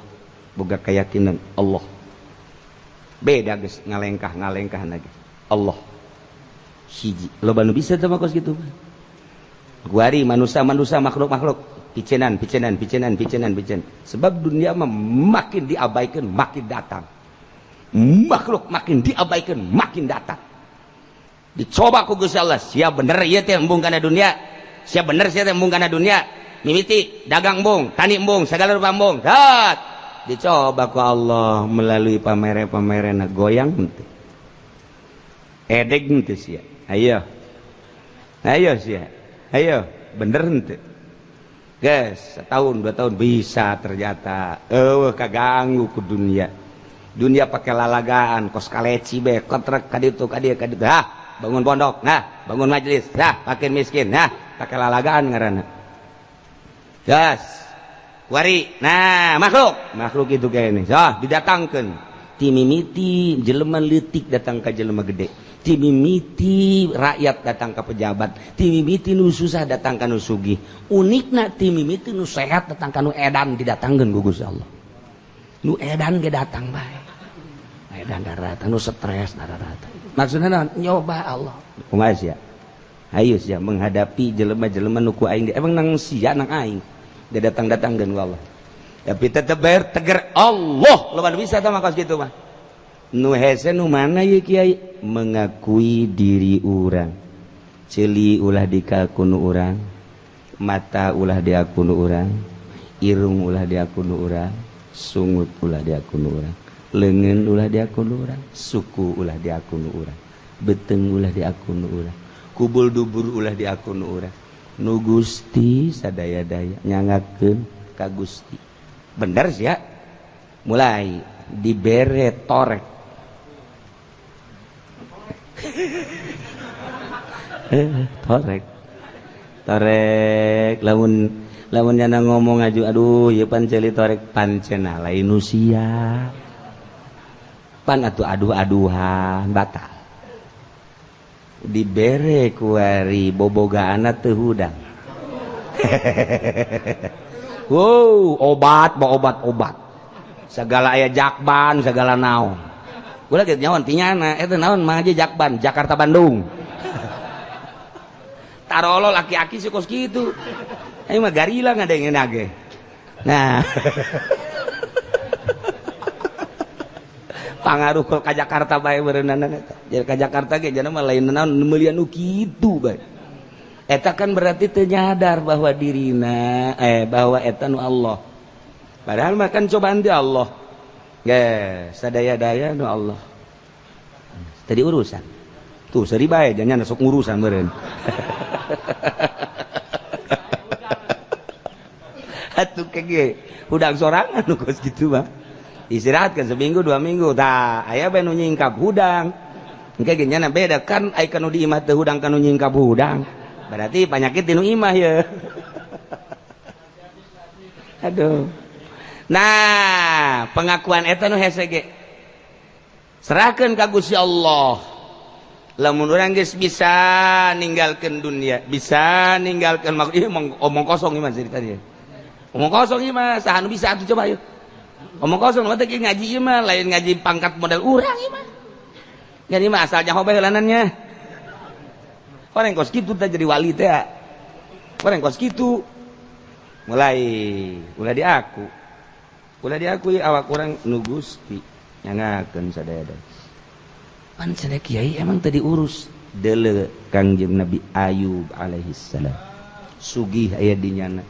boga keyakinan Allah. Beda geus ngalengkah-ngalengkah lagi. Allah. Hiji. Loba nu bisa teh mah kos kitu. Guari manusia-manusia makhluk-makhluk picenan picenan picenan picenan picenan. Sebab dunia mah makin diabaikan makin datang. Makhluk makin diabaikan makin datang. Dicoba ku Gusti Allah, siap bener ieu teh embung kana dunia. Siap bener sia teh embung kana dunia. Mimiti dagang embung, tani embung, segala rupa embung. Dat. Dicoba ku Allah melalui pamere-pamerena goyang henteu. Edeg henteu sia. Ayo. Ayo sia. Ayo, bener henteu. Geus, setahun 2 tahun bisa ternyata. Eueuh kaganggu ku dunia. Dunia pakai lalagaan, kos kaleci be, kotrek ka ditu ka dieu ka ditu. Hah, bangun pondok, nah, bangun majelis, nah, fakir miskin, nah, pakai lalagaan ngaranna. Gas. Wari, nah makhluk, makhluk itu kayak ini, so, didatangkan. Ti mimiti jelema leutik datang ka jelema gede, ti mimiti rakyat datang ka pejabat, ti mimiti nu susah datang ka nu sugih. Unikna ti mimiti nu sehat datang ka nu edan didatangkeun ku Gusti Allah. Nu edan ge datang bae. Edan daratan, nu stres daratan. Maksudna naon? Nyoba Allah. Kumaha sia? Ayo sia menghadapi jelema-jelema nu ku aing emang nang sia nang aing. Dia datang-datang ku Allah. Tapi tetep bayar teger Allah. Lawan bisa tah mah kos kitu mah. Nu hese nu mana ye kiai? Mengakui diri urang. Ceuli ulah dikakunu urang, mata ulah diakunu urang, irung ulah diakunu urang, sungut ulah diakunu urang, leungeun ulah diakunu urang, suku ulah diakunu urang, beuteung ulah diakunu urang, kubul dubur ulah diakunu urang. Nu Gusti sadaya-daya nyangakeun ka Gusti. Bener sih ya. Mulai dibere torek. Torek. Torek lamun lamun nyana ngomong aju aduh ieu pan ceuli torek pancena lain nu sia. Pan atuh aduh-aduhan batal. Dibere kuari bobogaanna teu hudang. Wow, obat, bawa obat-obat. Segala aya jakban, segala naon. Gua lagi nyawan tinyana, eta naon mah aja jakban, Jakarta Bandung. Tarolo laki-laki sih kos kitu. Ayo mah garila ngadengin age. Nah. Pangaruh ke Jakarta bae berenana eta. Jadi ka Jakarta ge jana mah lain naon meulian nu kitu bae. Eta kan berarti teu nyadar bahwa dirina bahwa eta nu Allah. Padahal mah kan cobaan di Allah. Ge, sadaya-daya nu Allah. Tadi urusan. Tuh seuri bae jangan sok ngurusan meureun. Atuh kege hudang sorangan nu kos kitu mah. Istirahat kan seminggu 2 minggu tah aya bae nu nyingkap hudang. Engke ge nyana beda kan aya kanu di imah teu hudang kanu nyingkap hudang. Berarti penyakit di nu imah ya. Aduh. Nah, pengakuan eta nu hese ge. Serahkeun ka Gusti Allah. Lamun urang geus bisa ninggalkeun dunia, bisa ninggalkeun ieu omong kosong ieu mah ceritanya. Omong kosong ieu mah, saha nu bisa atuh coba yeuh. Omong kosong mah teh ngaji ieu mah lain ngaji pangkat model urang ieu mah. Jadi mah asal nyaho bae heulanannya. Orang kos kitu teh jadi wali teh. Orang kos kitu mulai ulah diaku. Ulah diakui awak urang nu Gusti nyangakeun sadaya-daya. Pan cenah kiai emang teu diurus deuleu Kangjeng Nabi Ayub alaihi salam. Sugih aya di nyana.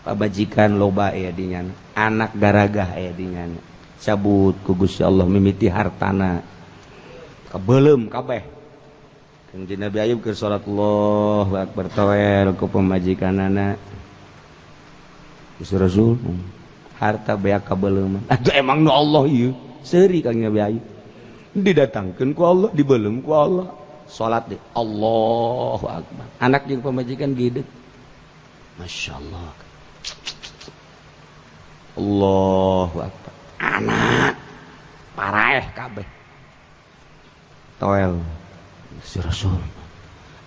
Pabajikan loba aya di nyana, anak garagah aya di nyana. Cabut ku Gusti Allah mimiti hartana. Kabeuleum kabeh. Kangjeng Nabi Ayub keur salat Allahu akbar tawel ku pamajikanana. Gusti Rasul harta beak kabeuleum. Atuh emang nu Allah ieu. Seuri Kangjeng Nabi Ayub. Didatangkeun ku Allah, dibeuleum ku Allah. Salat deh Allahu akbar. Anak jeung pamajikan gede. Masyaallah. Allahu akbar. Anak paraeh kabeh. Toel si Rasul.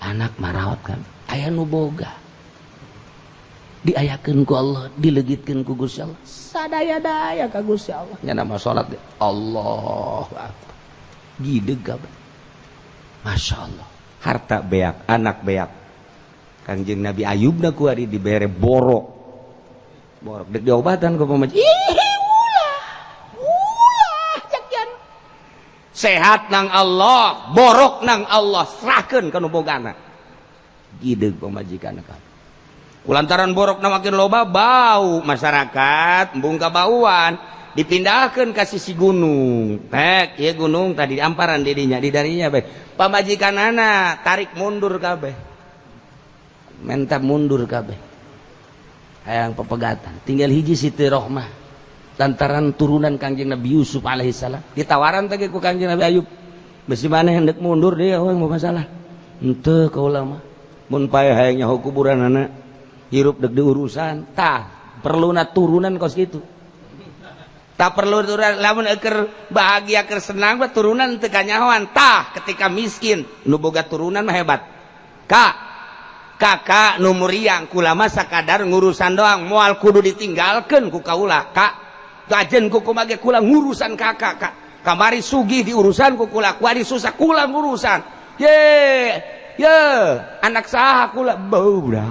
Anak marawat kan aya nu boga. Diayakeun ku Allah, dileugitkeun ku Gusti Allah. Sadaya-daya ka Gusti Allah. Nya nama salat deh. Allahu akbar. Gideg kabeh. Masya Allah. Harta beak, anak beak. Kangjeng Nabi Ayub na kuari dibere borok. Borok dek diobatan ku pamajikan. Ih, ulah. Ulah cakian. Sehat nang Allah, borok nang Allah, serahkeun ka nu bogana. Gideg pamajikan ka. Kulantaran borok na makin loba bau masyarakat embung kabauan, dipindahkeun ka sisi gunung. Tek, ieu gunung tadi amparan didinya, di darinya bae. Pamajikanana tarik mundur kabeh. Menta mundur kabeh. Hayang pepegatan. Tinggal hiji Siti Rohmah. Lantaran turunan Kangjeng Nabi Yusuf alaihi salam. Ditawaran teh ku Kangjeng Nabi Ayub. Besi maneh hendak mundur dia oh mau masalah. Henteu kaula mah. Mun paeh hayang nyaho kuburanana hirup dek diurusan. Tah, perluna turunan kos kitu. Tak perlu turunan, lamun eker bahagia keur senang mah turunan teu kanyahoan. Tah ketika miskin nu boga turunan mah hebat. Kak, kakak nu muriang kula mah sakadar ngurusan doang, moal kudu ditinggalkeun ku kaula. Kak, gajen ku kumaha ge kula ngurusan kakak, kak. Kamari sugih diurusan ku kula, kuari susah kula ngurusan. Ye, ye, anak saha kula bau budak.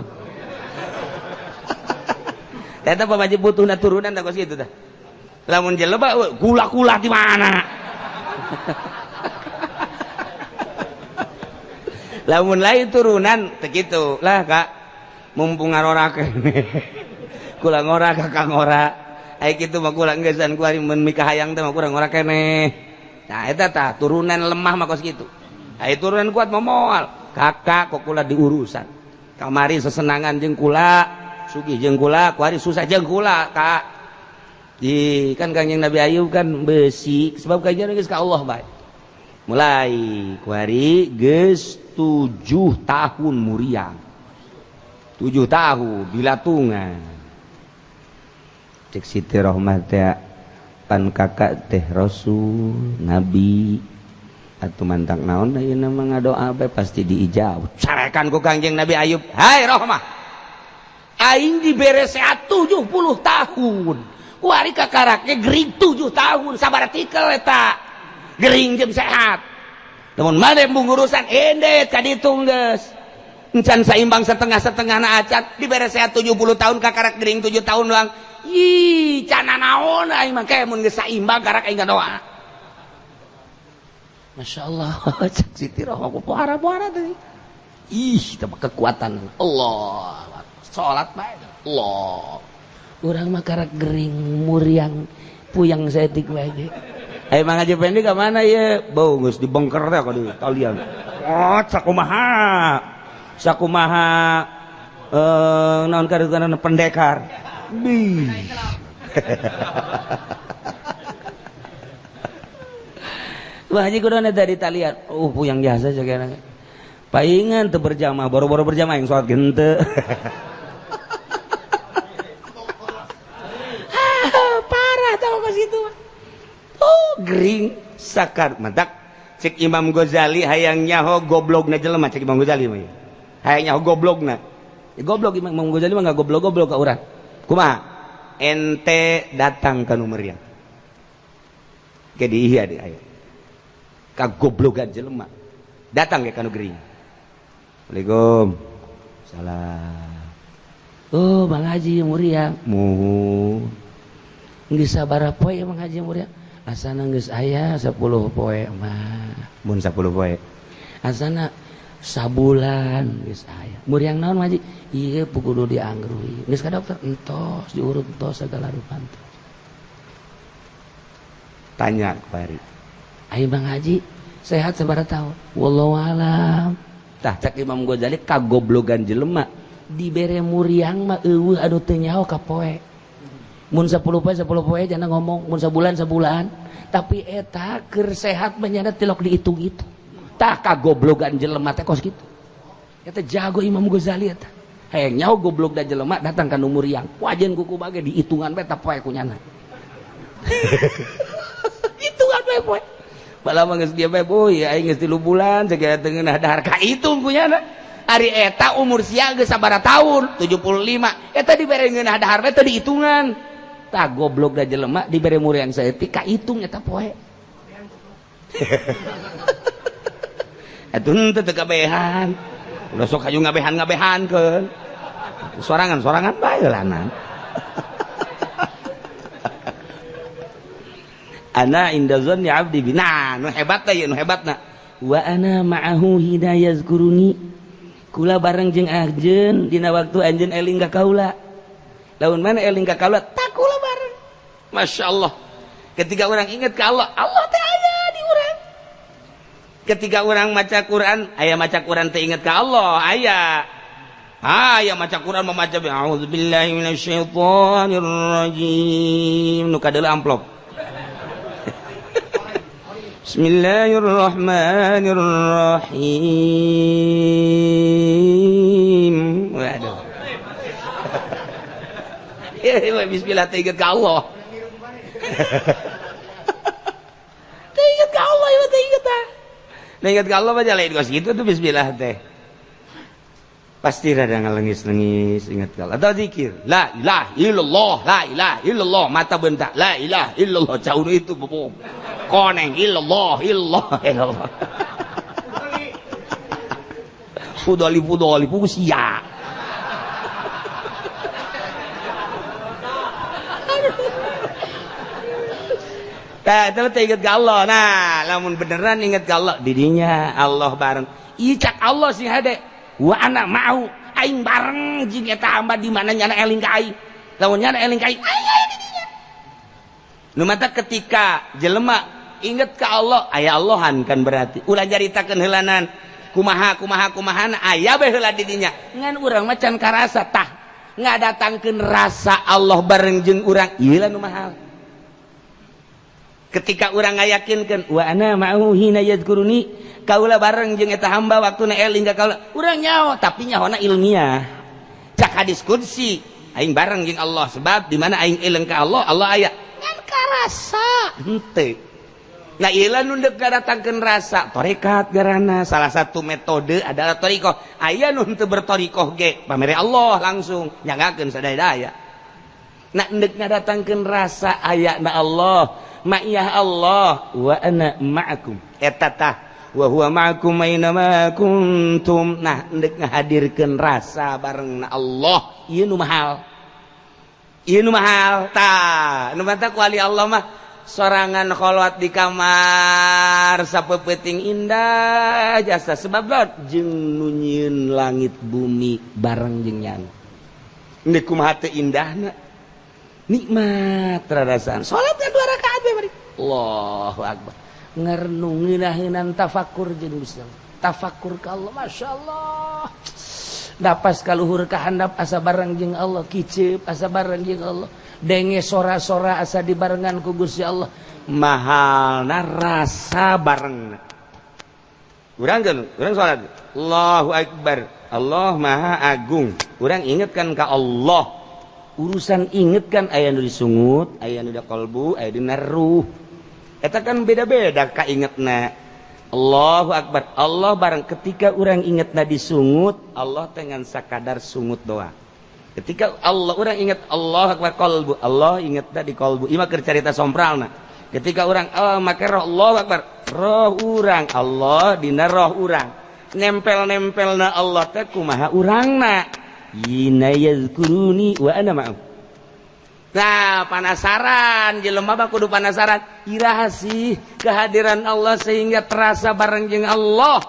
Eta pamaji butuhna turunan tah kos kitu tah. Lamun jelema kula-kula di mana? Lamun lain turunan teu kitu lah kak. Mumpung ngarora keneh. Kula ngora kakak ngora. Ai kitu mah kula geus kuari mun mikahayang teh mah kurang ngora keneh. Nah eta tah turunan lemah mah kos kitu. Ai turunan kuat mah moal. Kakak kok kula diurusan. Kamari sesenangan jeung kula, sugih jeung kula, kuari susah jeung kula, Kak. Di kan Kangjeng Nabi Ayub kan besi sebab kajian geus ka Allah bae. Mulai kuari geus 7 tahun muriang. 7 tahun bilatungan. Cek Siti Rohmah teh pan kakak teh Rasul, Nabi atuh mantak naon ayeuna mah ngadoa bae pasti diijab. Carekan ku Kangjeng Nabi Ayub, "Hai Rohmah, aing dibere sehat 70 tahun. Kuari kakaraknya gering 7 tahun sabar tikel eta gering jeung sehat. Lamun mane mung urusan endet ka ditu geus. Encan saimbang setengah-setengah na acan dibere sehat 70 tahun kakarak gering 7 tahun doang. Ih, cana naon aing mah kae mun geus saimbang karak aing ngadoa." Masya Allah, cek Siti Rohmah ku puara-puara teh. Ih, teh kekuatan Allah. Salat bae Allah. Urang mah karak gering muriang puyang saeutik wae ge. Ayo Mang Haji Pendi ka mana ye? Bau geus dibongker teh ka di talian. Oh, sakumaha? Sakumaha naon karuganan pendekar. Bih. Wah haji kudu dari talian. Oh, puyang jasa sagana. Paingan teu berjamaah, boro-boro berjamaah yang salat gente. Oh, gering sakar mantak cek Imam Ghazali hayang nyaho goblogna jelema cek Imam Ghazali mah hayang nyaho goblogna ya, goblok Imam Ghazali mah enggak goblok-goblok ka urang kumaha ente datang ka nu meriang ke di ieu di aya ka goblogan jelema datang ke ka nu gering. Assalamualaikum. Salam. Oh, Bang Haji muriang muhun geus sabaraha poe Bang Haji muriang asana geus aya 10 poe mah mun 10 poe asana sabulan geus aya muriang naon Haji ieu kudu dianggrui geus ka dokter entos diurut entos sagala rupa entos. Tanya ku Ari, "Ai Bang Haji sehat sabaraha taun?" Wallahu alam. Tah cek Imam Ghazali kagoblogan jelema dibere muriang mah eueuh anu teu nyaho ka poe. Mun 10 poe 10 poe jangan ngomong, mun sabulan sabulan, tapi eta keur sehat mah tilok dihitung-hitung. Tah kagoblogan jelema teh kos kitu. Eta jago Imam Ghazali eta. Hayang nyaho goblok da jelema datang ka nu muriang. Wajen kuku bage dihitungan bae tah poe ku nyana. Hitungan bae poe. Bala mah geus dia bae boy, aing geus 3 bulan sagala teu ngeunah dahar ka hitung ku nyana. Ari eta umur sia geus sabaraha tahun? 75. Eta dibere ngeunah dahar bae teu dihitungan. Tah goblok da jelema dibere muriang saeutik ka hitung eta poe. Atuh henteu teu kabehan. Ulah sok hayu ngabehan-ngabehankeun. Sorangan-sorangan bae lanan. Ana inda zanni abdi bi. Nah, nu hebat teh nu hebatna. Wa ana ma'ahu hina yazkuruni. Kula bareng jeung anjeun dina waktu anjeun eling ka kaula. Lamun mana eling ka kaula, tak kula bareng. Masya Allah. Ketika orang ingat ke Allah, Allah teh aya di urang. Ketika orang maca Quran, aya maca Quran teh ingat ke Allah, aya. Aya maca Quran memaca a'udzubillahi minasyaitonir rajim. Nu kadeuleu amplop. Bismillahirrahmanirrahim. Waduh. Bismillah teh ingat ke Allah. Teu inget ka Allah ieu teh inget tah. Nah inget ka Allah mah lain kos kitu tuh bismillah teh. Pasti rada ngalengis-lengis ingat ka Allah. Atau zikir, la ilaha illallah, la ilaha illallah, mata bentak, la ilaha illallah, jauh itu bobom. Koneng illallah, illallah, illallah. Fudoli fudoli sia. Nah, itu ingat ke Allah. Nah, lamun beneran ingat ke Allah, didinya Allah bareng. Ieu cak Allah sing hade. Wa ana mau aing bareng jeung eta hamba di mana nyana eling ka aing. Lamun nyana eling ka aing, aing aya di dinya. Nu mata ketika jelema inget ka Allah, aya Allahan kan berarti. Ulah nyaritakeun heulanan kumaha kumaha kumahana aya bae heula di dinya. Ngan urang mah can karasa tah. Ngadatangkeun rasa Allah bareng jeung urang, ieu lah nu mahal. Ketika urang ngayakinkeun wa ana ma'ahu hina yadhkuruni, kaula bareng jeung eta hamba waktuna eling ka kaula, urang nyaho tapi nyahona ilmiah. Cak hadis qudsi, aing bareng jeung Allah sebab di mana aing eling ka Allah, Allah aya. Ngan karasa henteu. Nah ieu lah nu deuk ngadatangkeun rasa tarekat garana. Salah satu metode adalah thariqah. Aya nu henteu berthariqah ge pamere Allah langsung nyangakeun sadaya-daya. Nah deuk ngadatangkeun rasa aya na Allah, ma'iyah Allah wa ana ma'akum. Eta tah wa huwa ma'akum aina ma kuntum. Nah deuk ngahadirkeun rasa bareng na Allah, ieu nu mahal. Ieu nu mahal tah. Nu mata ku ahli Allah mah sorangan kholwat di kamar sapeupeting indah jasa sebab jeung nu nyieun langit bumi bareng jeung nyana. Deuk kumaha teu indahna? Nikmat rarasaan. Salatnya 2 rakaat we bari. Allahu akbar. Ngerenung ngeunaheunana tafakur jeung Gusti Allah. Tafakur ka Allah, masyaallah. Napas kaluhur ka handap asa bareng jeung Allah, kiceup asa bareng jeung Allah. Denge sora-sora asa dibarengan ku Gusti Allah. Mahalna rasa bareng. Urang kan, urang salat. Allahu akbar. Allah Maha Agung. Urang ingetkan ka Allah. Urusan inget kan aya nu disungut, aya nu di kalbu, aya dina ruh. Eta kan beda-beda ka ingetna. Allahu akbar. Allah bareng ketika urang ingetna disungut, Allah dengan sakadar sungut doa. Ketika Allah urang inget Allah akbar kalbu, Allah ingetna di kalbu. Ieu mah keur carita sompralna. Ketika urang make roh Allah akbar, roh urang Allah dina roh urang. Nempel-nempelna Allah teh kumaha urangna. Yina yazkuruni wa ana ma'ahu. Nah, panasaran jelema mah kudu panasaran. Iraha sih kehadiran Allah sehingga terasa bareng jeung Allah.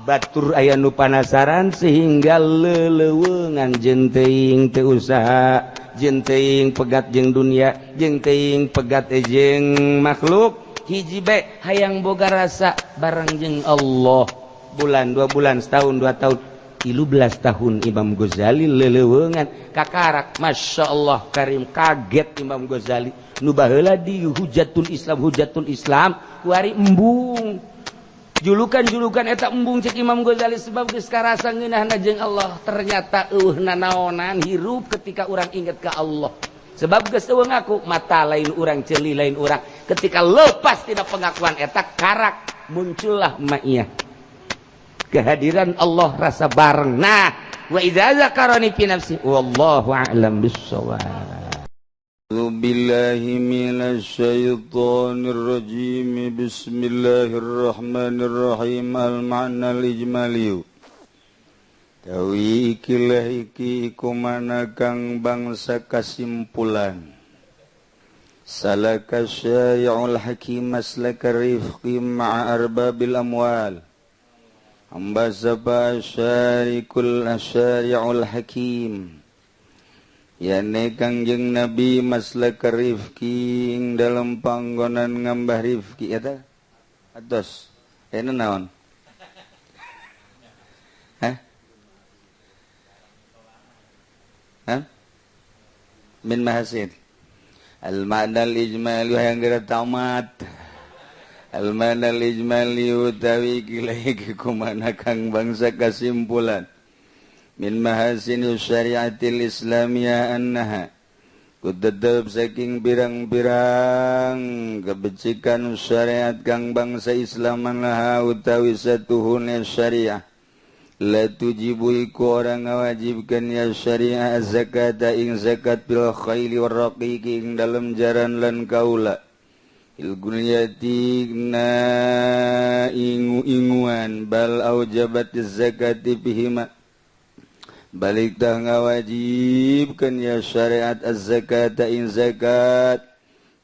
Batur aya nu panasaran sehingga leleuweungan jeung teuing teu usaha, jeung teuing pegat jeung dunia, jeung teuing pegat jeung makhluk. Hiji bae hayang boga rasa bareng jeung Allah. Bulan, 2 bulan, setahun, 2 tahun. 13 tahun Imam Ghazali leleuweungan kakarak. Masya Allah karim, kaget Imam Ghazali nu baheula di Hujatul Islam, Hujatul Islam kuari embung julukan-julukan eta embung cek Imam Ghazali sebab geus karasa ngeunahna jeung Allah. Ternyata eueuh nanaonan hirup ketika urang inget ka Allah sebab geus eueuh ngaku mata lain urang, ceuli lain urang. Ketika lepas tina pengakuan eta karak muncullah ma'iyah, kehadiran Allah, rasa bareng. Nah, wa idza zakarani fi nafsi wallahu a'lam bissawab. A'udzu billahi minasy syaithanir rajim. Bismillahirrahmanirrahim. Al ma'na al ijmali. Tawi ikilah iki iku mana kang bangsa kasimpulan. Salaka syai'ul hakim maslaka rifqi ma'a arbabil amwal. Hamba sapa syarikul asyari'ul hakim. Yane Kangjeng Nabi maslak rifqi ing dalam panggonan ngambah rifqi eta atos eta naon? Hah? Hah? Min mahasin al-ma'na al-ijmali yang geura tamat. Al-ma'na al-ijmali utawi iki kumana kang bangsa kasimpulan min mahasin syariatil islamiyah annaha Ku tetep saking pirang-pirang kebecikan syariat kang bangsa Islaman laha utawi satuhune syariah. La tujibu iku orang ngawajibkan ya syariah zakata ing zakat bil khaili warraqiqi ing dalem jaran lan kaula. Ilgunyati na ingu-inguan bal aujabat zakati bihima. Balik tah ngawajibkan ya syariat az-zakata ing zakat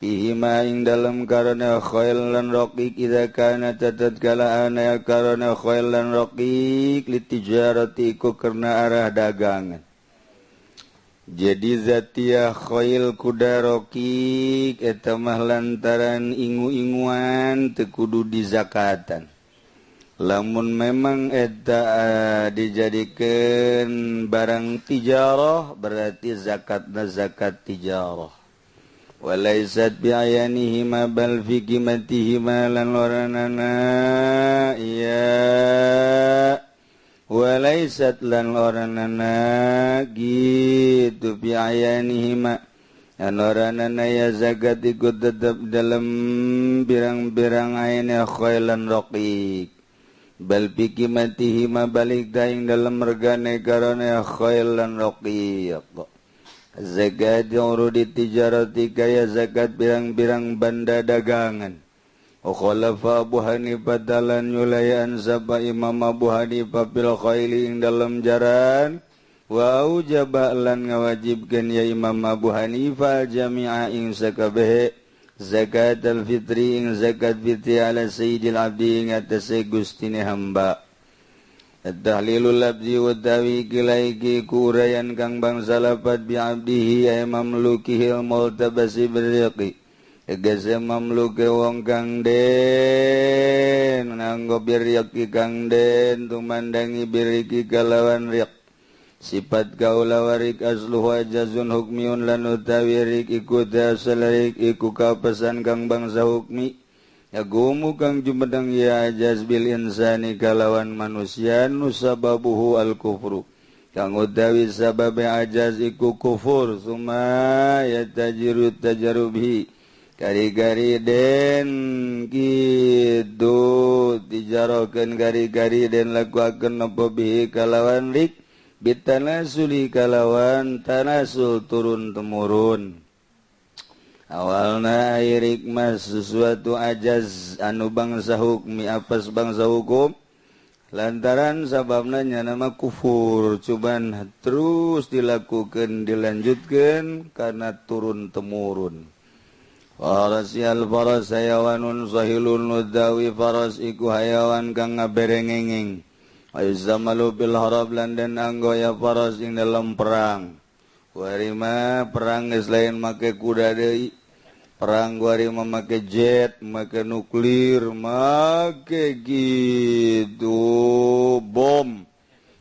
bihima ing dalam karena khail lan raqiq idza kana tatkala ana ya karena khail lan raqiq litijarati iku karena arah dagangan. Jadi zatiyah khail kuda raqiq eta mah lantaran ingu-inguan teu kudu dizakatan. Lamun memang eta dijadikeun barang tijarah berarti zakatna zakat tijarah. Walaysat bi'ayanihima bal fi qimatihima lan oranana iya walaysat lan oranana gitu bi'ayanihima lan oranana ya zakat iku tetep dalam pirang-pirang ayane khailan raqiq bal fi qimatihima balik daing dalam regane karone khailan raqiq. Zakat urudi tijarati kaya zakat pirang-pirang banda dagangan. Khalafa Abu Hanifah dalan nyulayan sapa Imam Abu Hanifah bil khaili ing dalam jaran wa aujaba lan ngawajibkeun ya Imam Abu Hanifah jami'a ing sakabehe zakat al-fitri ing zakat fitri ala sayyidil abdi ing atase gustine hamba. Tahlilul abdi wa tawi kilaiki kuurayan kang bangsa lapat bi abdihi ay mamlukihil multabasi birriqi tegese mamluke wong kang den nganggo birriqi kang den tumandangi birriqi kalawan riq sifat kaula warik asluhu ajazun hukmiun lan utawi rik iku dasal rik iku kapesan kang bangsa hukmi yagumu kang jumedang ya ajaz bil insani kalawan manusia nusababuhu al kufru kang utawi sababe ajaz iku kufur suma yatajiru tajarubhi kari-kari den kitu dijarokeun kari-kari den lakuakeun apa bihi kalawan rik bitanasuli kalawan tanasul turun temurun. Awalna irik mas sesuatu ajaz anu bangsa hukmi apas bangsa hukum lantaran sababna nama kufur cuman terus dilakukan dilanjutkan karena turun temurun. Faras yal faras hayawanun sahilun nudawi faras iku hayawan kang ngaberengengeng ayyuzamalu bil harab lan den anggo ya faras ing dalam perang. Warima perang geus lain make kuda deui. Perang guari memakai jet, make nuklir, make gitu bom.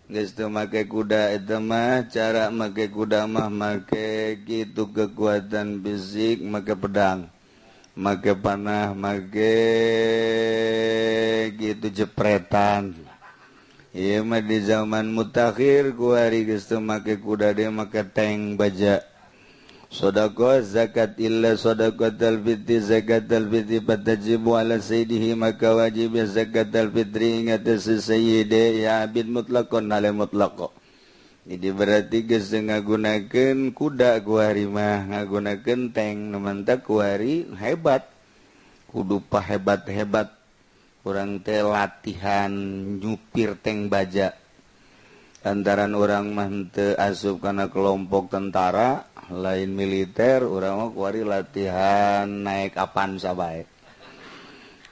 Geus teu make kuda eta mah cara make kuda mah make gitu kekuatan fisik, make pedang, make panah, make gitu jepretan. Ieu mah di zaman mutakhir guari geus teu make kuda deui make tank baja. Sadaqah zakat illa sadaqatul fitri zakatul fitri fatajibu ala sayyidihi maka wajib zakatul fitri ingat sayyide ya abid mutlaqon ale mutlaqo. Jadi berarti geus ngagunakeun kuda kuari mah ngagunakeun tank nu mantak kuari hebat. Kudu pahebat-hebat urang teh latihan nyupir tank baja. Lantaran urang mah teu asup kana kelompok tentara lain militer, urang mah kuari latihan naik Avanza bae.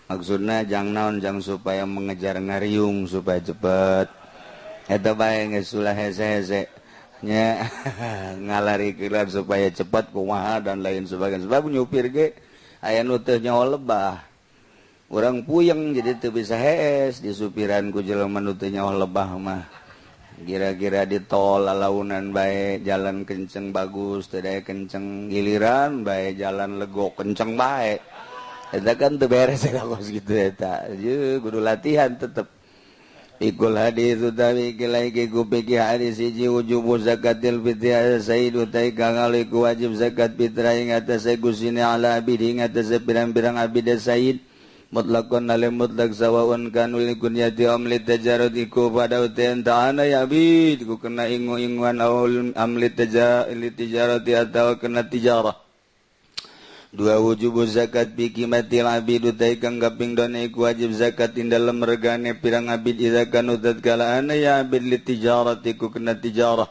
Maksudna jang naon jang supaya mengejar ngariung supaya cepet. Eta bae geus ulah hese-hese nya ngalarikeun supaya cepat kumaha dan lain sebagainya. Sebab nyupir ge aya nu teu nyaho lebah. Urang puyeng jadi teu bisa hees disupiran ku jelema nu teu nyaho lebah mah. Kira-kira di tol lalaunan bae jalan kenceng bagus teu daya kenceng giliran bae jalan legok kenceng bae eta kan teu beres eta kos kitu eta. Ieu kudu latihan tetep. Ikul hadis utawi iki ku fikih hadis hiji wujubu zakatil fitri ala sayyid utai kang iku wajib zakat fitrah ing atase gusine ala abid ing atase pirang-pirang abid sayyid mutlakon alim mutlak sawaun kanu likunyati am litajarud iku pada uten ta'ana ya abid ku kena ingu-inguan awal am litijarati atau kena tijarah. Dua wujubu zakat bi qimatil abid utai kang kaping done iku wajib zakat ing dalem regane pirang abid idza kanu tatkala ana ya abid litijarati ku kena tijarah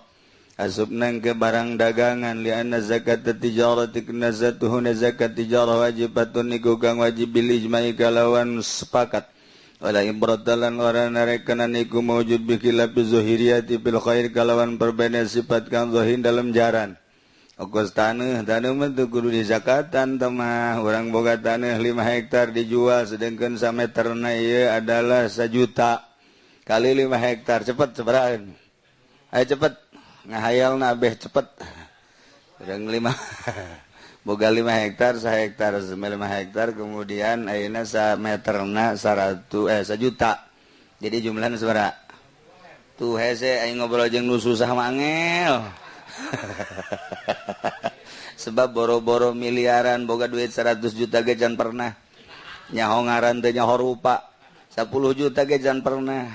asup nang ke barang dagangan li anna zakat tijarati kena zatuhuna zakat tijarah wajibatun iku kang wajib bil ijma'i kalawan sepakat wala ibratalan ora narekenan iku mawjud bi khilafi zuhiriyati bil khair kalawan perbedaan sifat kang zahir dalam jaran. Okos tanah, tanah mah teu kudu dizakatan mah. Urang boga tanah 5 hektar dijual sedangkan sameterna ieu adalah 1 juta kali 5 hektar cepet sabaraha? Ayo cepet ngahayalna beh cepet. Urang 5 boga 5 hektar, 1 hektar 5 hektar kemudian ayeuna sameterna 1 juta. Jadi jumlahna sabaraha? Tuh hese aing ngobrol jeung nu susah mah angel. Sebab boro-boro miliaran boga duit 100 juta ge can pernah nyaho ngaran teh nyaho rupa 10 juta ge can pernah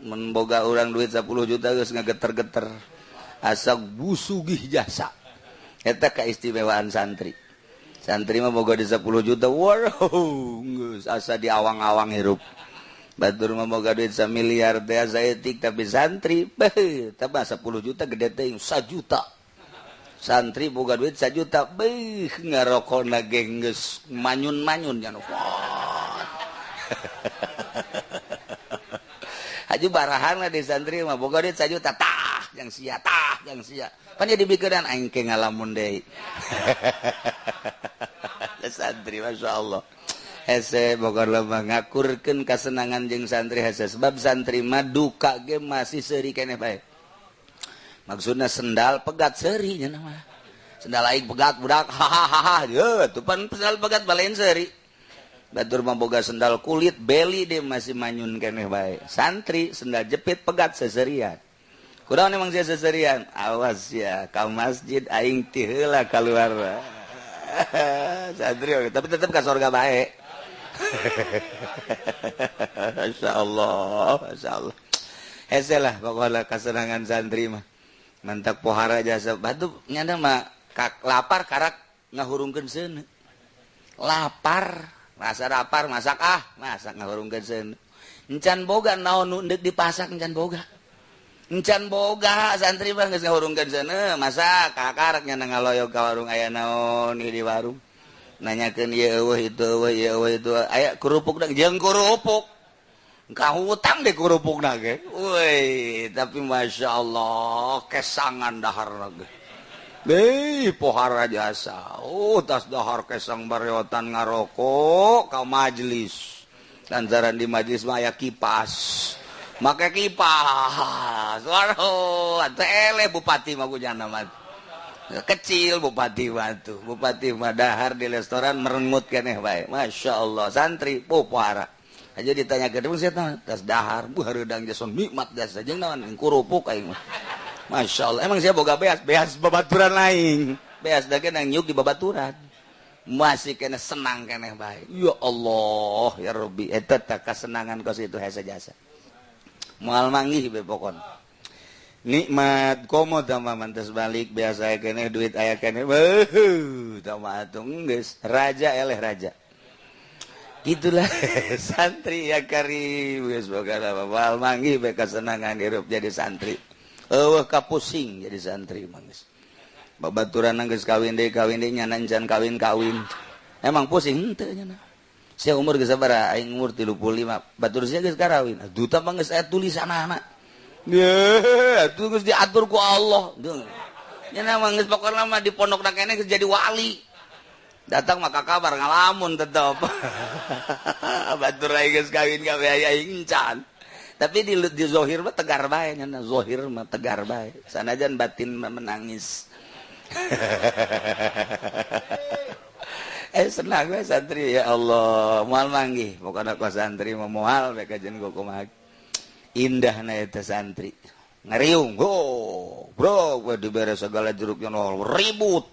mun boga urang duit 10 juta geus ngageter-geter asa busugih jasa eta kaistimewaan santri. Santri mah boga di 10 juta wow geus asa di awang-awang hirup. Batur mah boga duit 1 miliar teh asa etik tapi santri beuh tambah 10 juta gede teh 1 juta. Santri boga duit 1 juta beuh ngarokona ge geus manyun-manyun nya. Haju barahan lah di santri mah boga duit 1 juta tah yang sia tah yang sia. Pan jadi bikeun aing ke ngalamun deui. Santri masyaallah. Hese boga lemah ngakurkeun kasenangan jeung santri hese sebab santri mah duka ge masih seuri keneh bae. Maksudna sendal pegat seuri nya mah. Sendal aing pegat budak hahaha ye tuh pan sendal pegat balain seuri. Batur mah boga sendal kulit beli deh masih manyun keneh bae. Santri sendal jepit pegat seserian. Kunaon emang sia seserian? Awas ya ka masjid aing ti heula kaluar. Santri tapi tetep ka sorga bae. Masya Allah, Masya Allah. Hese lah pokoknya kesenangan santri mah. Mantak pohara jasa batu nyana mah kak lapar karak ngahurungkeun seuneu. Lapar, rasa lapar masak ah, masak ngahurungkeun seuneu. Encan boga naon nu deuk dipasak encan boga. Encan boga santri mah geus ngahurungkeun seuneu, masak kakarak nyana ngaloyog ka warung aya naon di warung. Nanyakeun ieu eueuh itu eueuh ieu eueuh itu aya kerupuk jeung kerupuk ka hutang deh kerupukna ge euy tapi masyaallah kesangan daharna ge deui pohara jasa oh tas dahar kesang bareotan ngarokok ka majelis lantaran di majelis mah aya kipas make kipas waduh atuh eleh bupati mah kujana mah kecil bupati mah tuh bupati mah dahar di restoran merengut keneh bae Masya Allah santri pohara aja ditanya ke deung sia tas dahar bu hareudang jason nikmat jasa jeung naon kerupuk aing mah Masya Allah emang sia boga beas beas babaturan lain beas da ge nang nyuk di babaturan masih kene senang keneh bae ya Allah ya Rabbi eta tah kasenangan kos itu hese jasa moal manggih be pokona nikmat komo tambah mantas balik biasa keneh duit aya keneh beuh tambah atuh geus raja eleh raja gitulah santri ya karim geus boga moal manggih be kasenangan hirup jadi santri eueuh kapusing jadi santri mah geus babaturan geus kawin deui nyana encan kawin-kawin emang pusing henteu nyana sia umur geus sabaraha aing umur 35 batur sia geus karawin duta mah geus aya tulisanana ye atuh geus diatur ku Allah. Nya mah geus pokona mah di pondokna keneh geus jadi wali. Datang maka kabar ngalamun tetep. Batur aing geus kawin kabeh aing encan. Tapi di zahir mah tegar bae nya, zahir mah tegar bae. Sanajan batin mah menangis. Senang we santri ya Allah, moal manggih pokona ku santri mah moal we kajen kumaha. Indahna eta santri. Ngariung, oh, bro, gue dibere segala jeruknya nol, ribut.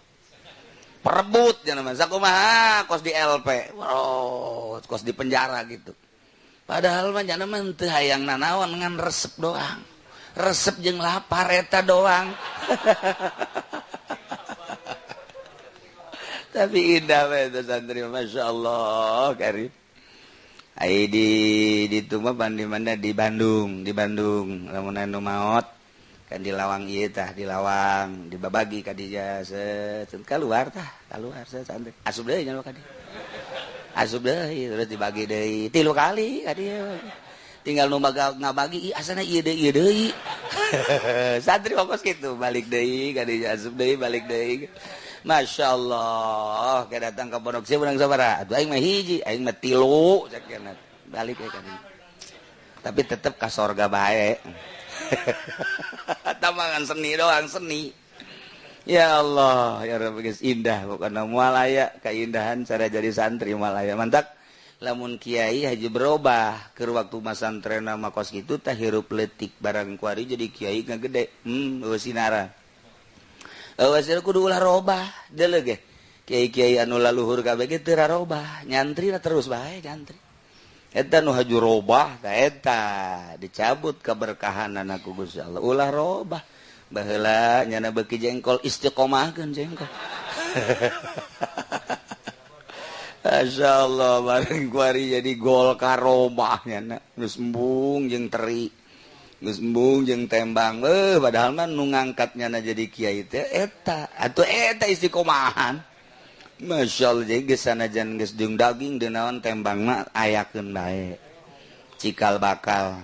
Perebut nya mah sakumaha kos di LP, bro, kos di penjara gitu. Padahal mah jana mah teu hayang nanaon ngan resep doang. Resep jeung lapar eta doang. Tapi indah we eta santri, Masya Allah, karim. Ai di ditu mah mana di Bandung, lamun anu maot kan di lawang ieu tah, di lawang dibabagi ka dieu set keluar tah, keluar set santri. Asup deui nya ka dieu. Asup deui terus dibagi deui 3 kali ka dieu. Tinggal nu ngabagi asana ieu deui ieu deui. Santri fokus kitu, balik deui ka dieu asup deui balik deui. Masya Allah, kayak datang ke pondok sih menang sabaraha. Atuh aing mah hiji, aing mah 3 sakieu balik we ka dieu. Tapi tetep ka sorga bae. Tamangan seni doang, seni. Ya Allah, ya Rabbi geus indah pokona moal aya keindahan cara jadi santri moal aya. Mantak lamun kiai haji berubah keur waktu masantrena mah kos kitu tah hirup leutik barang kuari jadi kiai ngagede. Eueuh sinara. Eueuh kudu ulah robah deuleu ge. Kiai-kiai anu laluhur kabeh ge teu rarobah, nyantri terus bae nyantri. Eta nu haju robah tah eta dicabut keberkahanana ku Gusti Allah. Ulah robah. Baheula nyana beuki jengkol istiqomahkeun jengkol. Masyaallah bareng kuari jadi gol karobah nyana geus embung jeung teri. Geus embung jeung tembang. Padahal mah nu ngangkat nyana jadi kiai teh eta. Atuh eta istiqomahan. Masya Allah jadi geus sanajan geus jeung daging deui naon tembang mah ayakeun bae. Cikal bakal.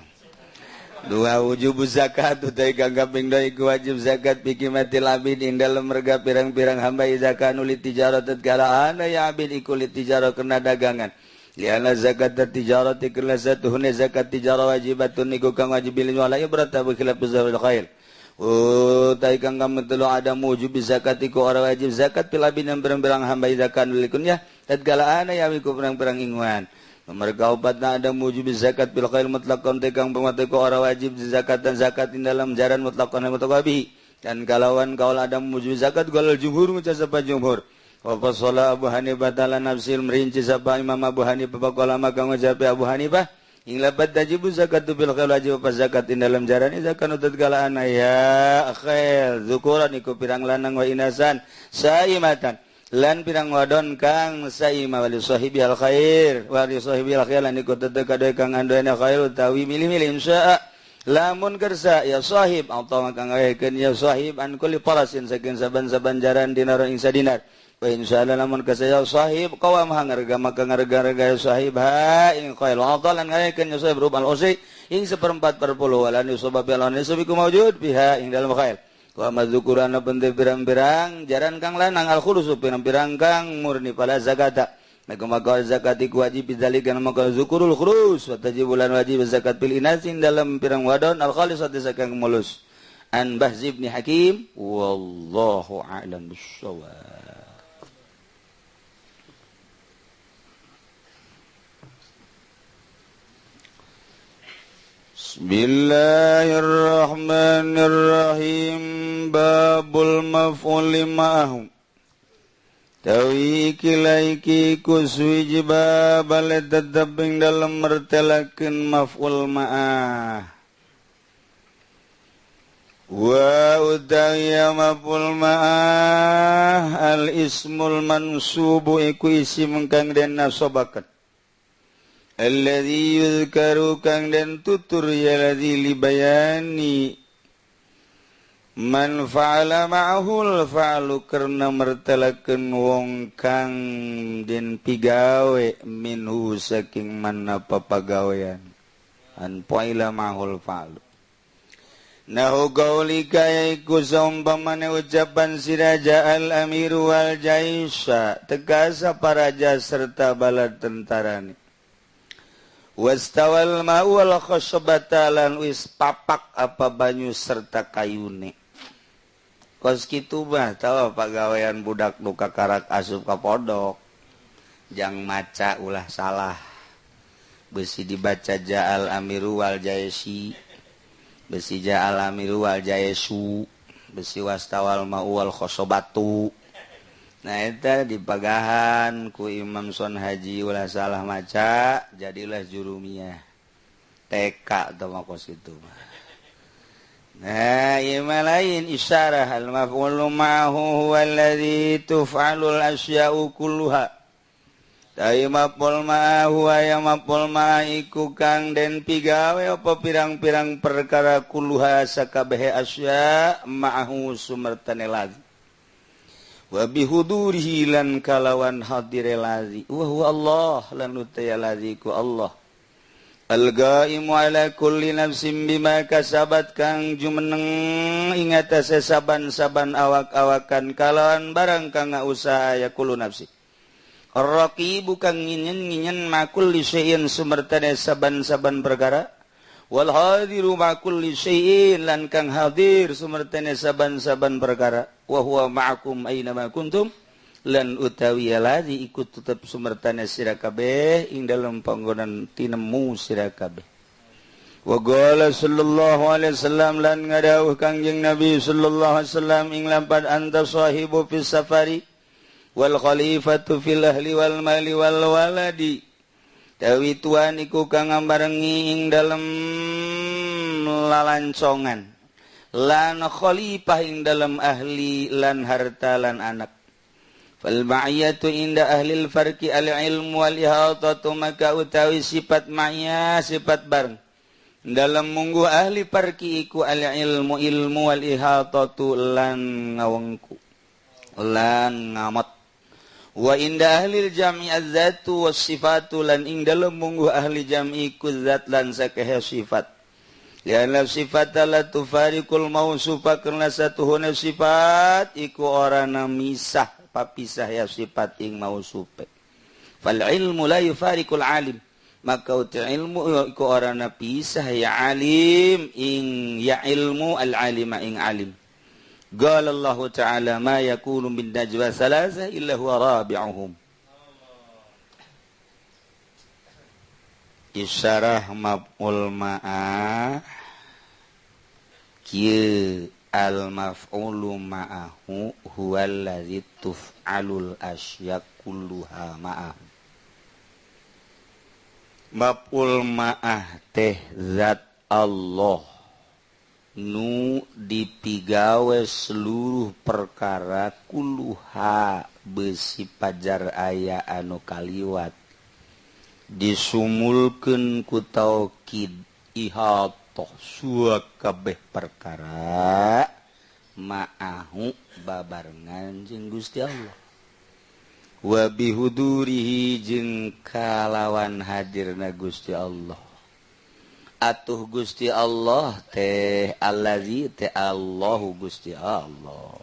Dua wujub zakat utai kang kaping dua iku wajib zakat bikimatil abid ing dalem rega pirang-pirang hamba zakat uli tijarah tatkala ana ya abid iku li tijarah kena dagangan. Liana zakat tijarah tikla satuhune zakat tijarah wajibatun iku kang wajib bil wala ibrata bi khilaf zawil khair. Utai kang kametelu ada wujub zakat iku ora wajib zakat bil abid yang pirang-pirang hamba zakat uli kunyah tatkala ana ya iku pirang-pirang inguan. Mereka obatna ada wujub zakat bil khair mutlaqan tekang pamate ku ora wajib zakat dan zakat ing dalam jaran mutlaqan mutaqabi dan kalawan kaul ada wujub zakat galal jumhur maca sapa jumhur wa fasala Abu Hanifah ta'ala nafsil merinci sapa Imam Abu Hanifah faqala maka ngucap Abu Hanifah ing labat tajibu zakat bil khair wajib apa zakat ing dalam jaran zakat nutut galaan ya khair zukuran iku pirang lanang wa inasan saimatan lan pirang wadon kang saima wali sahibi al khair wali sahibi al khair lan iku tetep kadoe kang anduene khair utawi milih-milih insya lamun kersa ya sahib atau kang ngaekeun ya sahib an kulli farasin saking saban-saban jaran dinar ing sadinar wa insyaallah lamun kersa ya sahib qawam hangarga maka ngarga-rega ya sahib ha ing khair atau lan ngaekeun ya sahib rubal usi ing seperempat per puluh walan yusabab lan yusabiku maujud biha ing dalem khair wa madzukurana bente pirang-pirang jaran kang lanang al khulusu pirang-pirang kang murni pala zakata maka zakat iku wajib bidzalika maka zukurul khulus wa tajibulan wajib zakat bil inasin dalam pirang wadon al khalisati zakang mulus an Bahz bin Hakim wallahu a'lam bissawab. Bismillahirrahmanirrahim. Babul maf'uli ma'ahu tawi kilaiki kuswiji babal tetep ing dalem mertelakeun maf'ul ma'ah wa utawi maf'ul ma'ah al ismul mansubu iku isim kang den nasobakeun alladzi yuzkaru kang den tutur ya ladzi libayani man fa'ala ma'ahul fa'alu karena mertelakeun wong kang den pigawe minhu saking mana papagawean an fa'ila ma'ahul fa'alu nahu qaulika yaiku saumpamane ucapan siraja al amiru wal jaisha tegasa paraja serta bala tentarane wastawal ma'u wal khasbata lan wis papak apa banyu serta kayune kos kitu mah tahu pagawean budak nu kakarak asup ka pondok jang maca ulah salah Besi dibaca ja'al amiru wal jaisi, besi ja'al amiru wal jaisu, besi wastawal ma'u wal khosobatu. Nah eta dipagahan ku Imam Son Haji ulah salah maca jadilah jurumiyah TK atau makos itu. Nah ieu mah lain isyarah al maf'ulu ma'ahu huwa alladzi tuf'alul asya'u kulluha. Tai maf'ul ma'ahu aya maf'ul ma iku kang den pigawe apa pirang-pirang perkara kulluha sakabehe asya ma'ahu sumertane lazi. Wa bihudurihi lan kalawan hadire lazi wa huwa Allah lan utaya lazi ku Allah. Al-qaimu ala kulli nafsin bima kasabat kang jumeneng ing atase saban-saban awak-awakan kalawan barang kang usaha ya kullu nafsi. Ar-raqibu kang nginen-nginen ma kulli syai'in sumertane saban-saban perkara. Wal hadiru ma kulli syai'in lan kang hadir sumertane saban-saban perkara. Wa huwa ma'akum aina ma kuntum lan utawi alladzi ikut tetep sumertane sira kabeh ing dalem panggonan tinemu sira kabeh. Wa qala sallallahu alaihi wasallam lan ngadawuh Kangjeng Nabi sallallahu alaihi wasallam ing lampan anta sahibu fis safari wal khalifatu fil ahli wal mali wal waladi. Tawi tuan iku kang ngambarengi ing dalem lalancongan lan khalifah ing dalem ahli lan harta lan anak. Fal ma'iyatu inda ahlil farqi al ilmu wal ihatatu maka utawi sifat ma'iyah sifat bareng dalam munggu ahli farqi iku al ilmu ilmu wal ihatatu lan ngawengku lan ngamat. Wa inda ahlil jam'i az-zatu was sifatu lan ing dalem munggu ahli jam'i ku zat lan sakehe sifat. Lianna sifat la tufariqul mausufa karena satuhuna sifat iku ora misah papisah ya sifat ing mausufe. Fal ilmu la yufariqul alim maka uti ilmu iku ora pisah ya alim ing ya ilmu al alima ing alim. Qala Allah ta'ala ma yakunu min najwa thalatha illa huwa rabi'uhum. Isyarah maf'ul ma'ah kieu al maf'ulu ma'ahu huwal ladzi tuf'alul asya kulluha ma'ahu. Maf'ul ma'ah teh zat Allah nu dipigawe seluruh perkara kulluha besi pajar aya anu kaliwat disumulkeun ku taukid ihatoh suakabeh perkara ma'ahu babarengan jeung Gusti Allah wa bihudurihi jeung kalawan hadirna Gusti Allah. Atuh Gusti Allah teh allazi teh Allahu Gusti Allah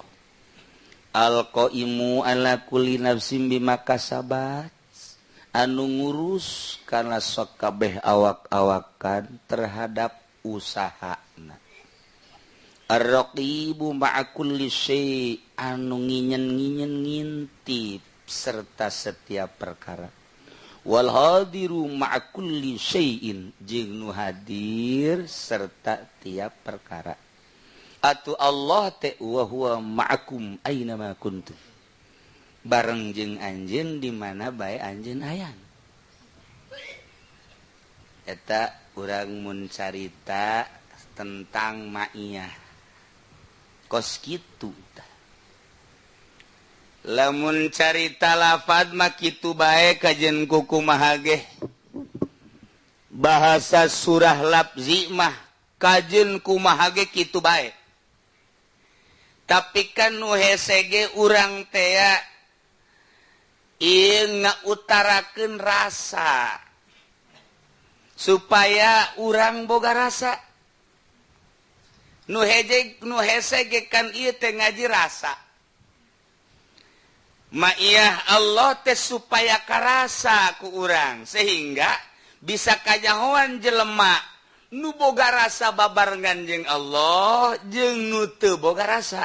alqaimu ala kulli nafsin bima kasabat anu ngurus kana sakabeh awak-awakan terhadap usahana. Ar-raqibu ma'a kulli syai' anu nginyen-nginyen ngintip serta setiap perkara. Wal hadiru ma'a kulli syai'in jeung nu hadir serta tiap perkara. Atuh Allah teh wa huwa ma'akum aina ma kuntum. Bareng jeung anjeun di mana bae anjeun aya. Eta urang mun carita tentang ma'iyah. Kos kitu tah. Lamun carita lafad mah kitu bae kajen kukumaha ge. Bahasa surah lafzi mah kajen kumaha ge kitu bae. Tapi kan nu hese ge urang tea ieu ngautarakeun rasa supaya urang boga rasa. Nu hese nu hese ge kan ieu teh ngaji rasa. Ma'iyah Allah teh supaya karasa ku urang sehingga bisa kanyahoan jelema nu boga rasa babarengan jeung Allah jeung nu teu boga rasa.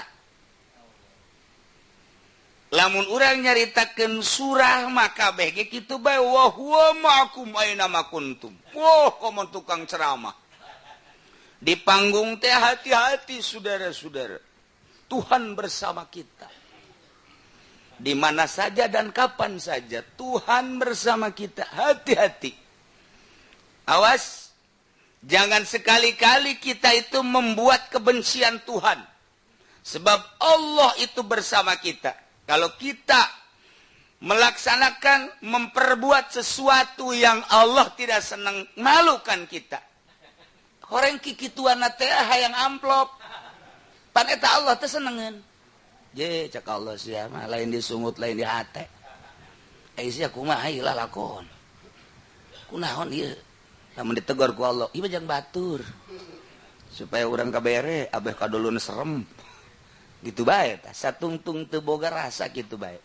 Lamun urang nyaritakeun surah maka kabeh ge kitu bae, wa huwa ma'akum aina ma kuntum. Wah, komo tukang ceramah di panggung teh, hati-hati saudara-saudara. Tuhan bersama kita. Di mana saja dan kapan saja Tuhan bersama kita. Hati-hati. Awas, jangan sekali-kali kita itu membuat kebencian Tuhan. Sebab Allah itu bersama kita. Kalau kita melaksanakan, memperbuat sesuatu yang Allah tidak senang, malukan kita. Orang kikituan teh hayang amplop. Pan eta Allah teh senengeun. Je cek Allah sia mah lain disungut, lain di hate. Eh, sia kumaha ieu lalakon? Kunaon ieu? Lamun ditegur ku Allah, ieu mah jang batur. Supaya urang kabere abeh kadulun serem. Gitu bae tah, satungtung teu boga rasa kitu bae.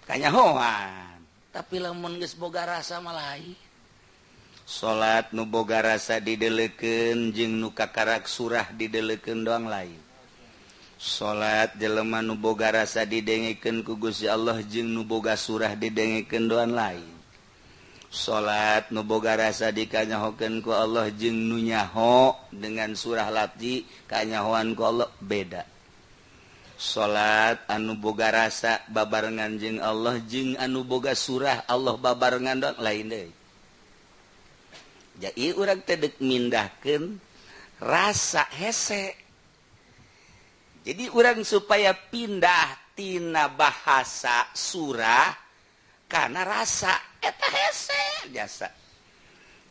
Kanyahoan. Tapi lamun geus boga rasa mah lain. Salat nu boga rasa didelekeun jeung nu kakarak surah didelekeun doang lain. Salat jelema nu boga rasa didengekeun ku Gusti Allah jeung nu boga surah didengekeun doang lain. Salat nu boga rasa dikanyahokeun ku Allah jeung nu nyaho dengan surah lafzi kanyahoan ku Allah beda. Salat anu boga rasa babarengan jeung Allah jeung anu boga surah Allah babarengan doang lain deui. Jadi urang teh deuk mindahkeun rasa hese. Jadi urang supaya pindah tina bahasa surah karena rasa eta hese jasa.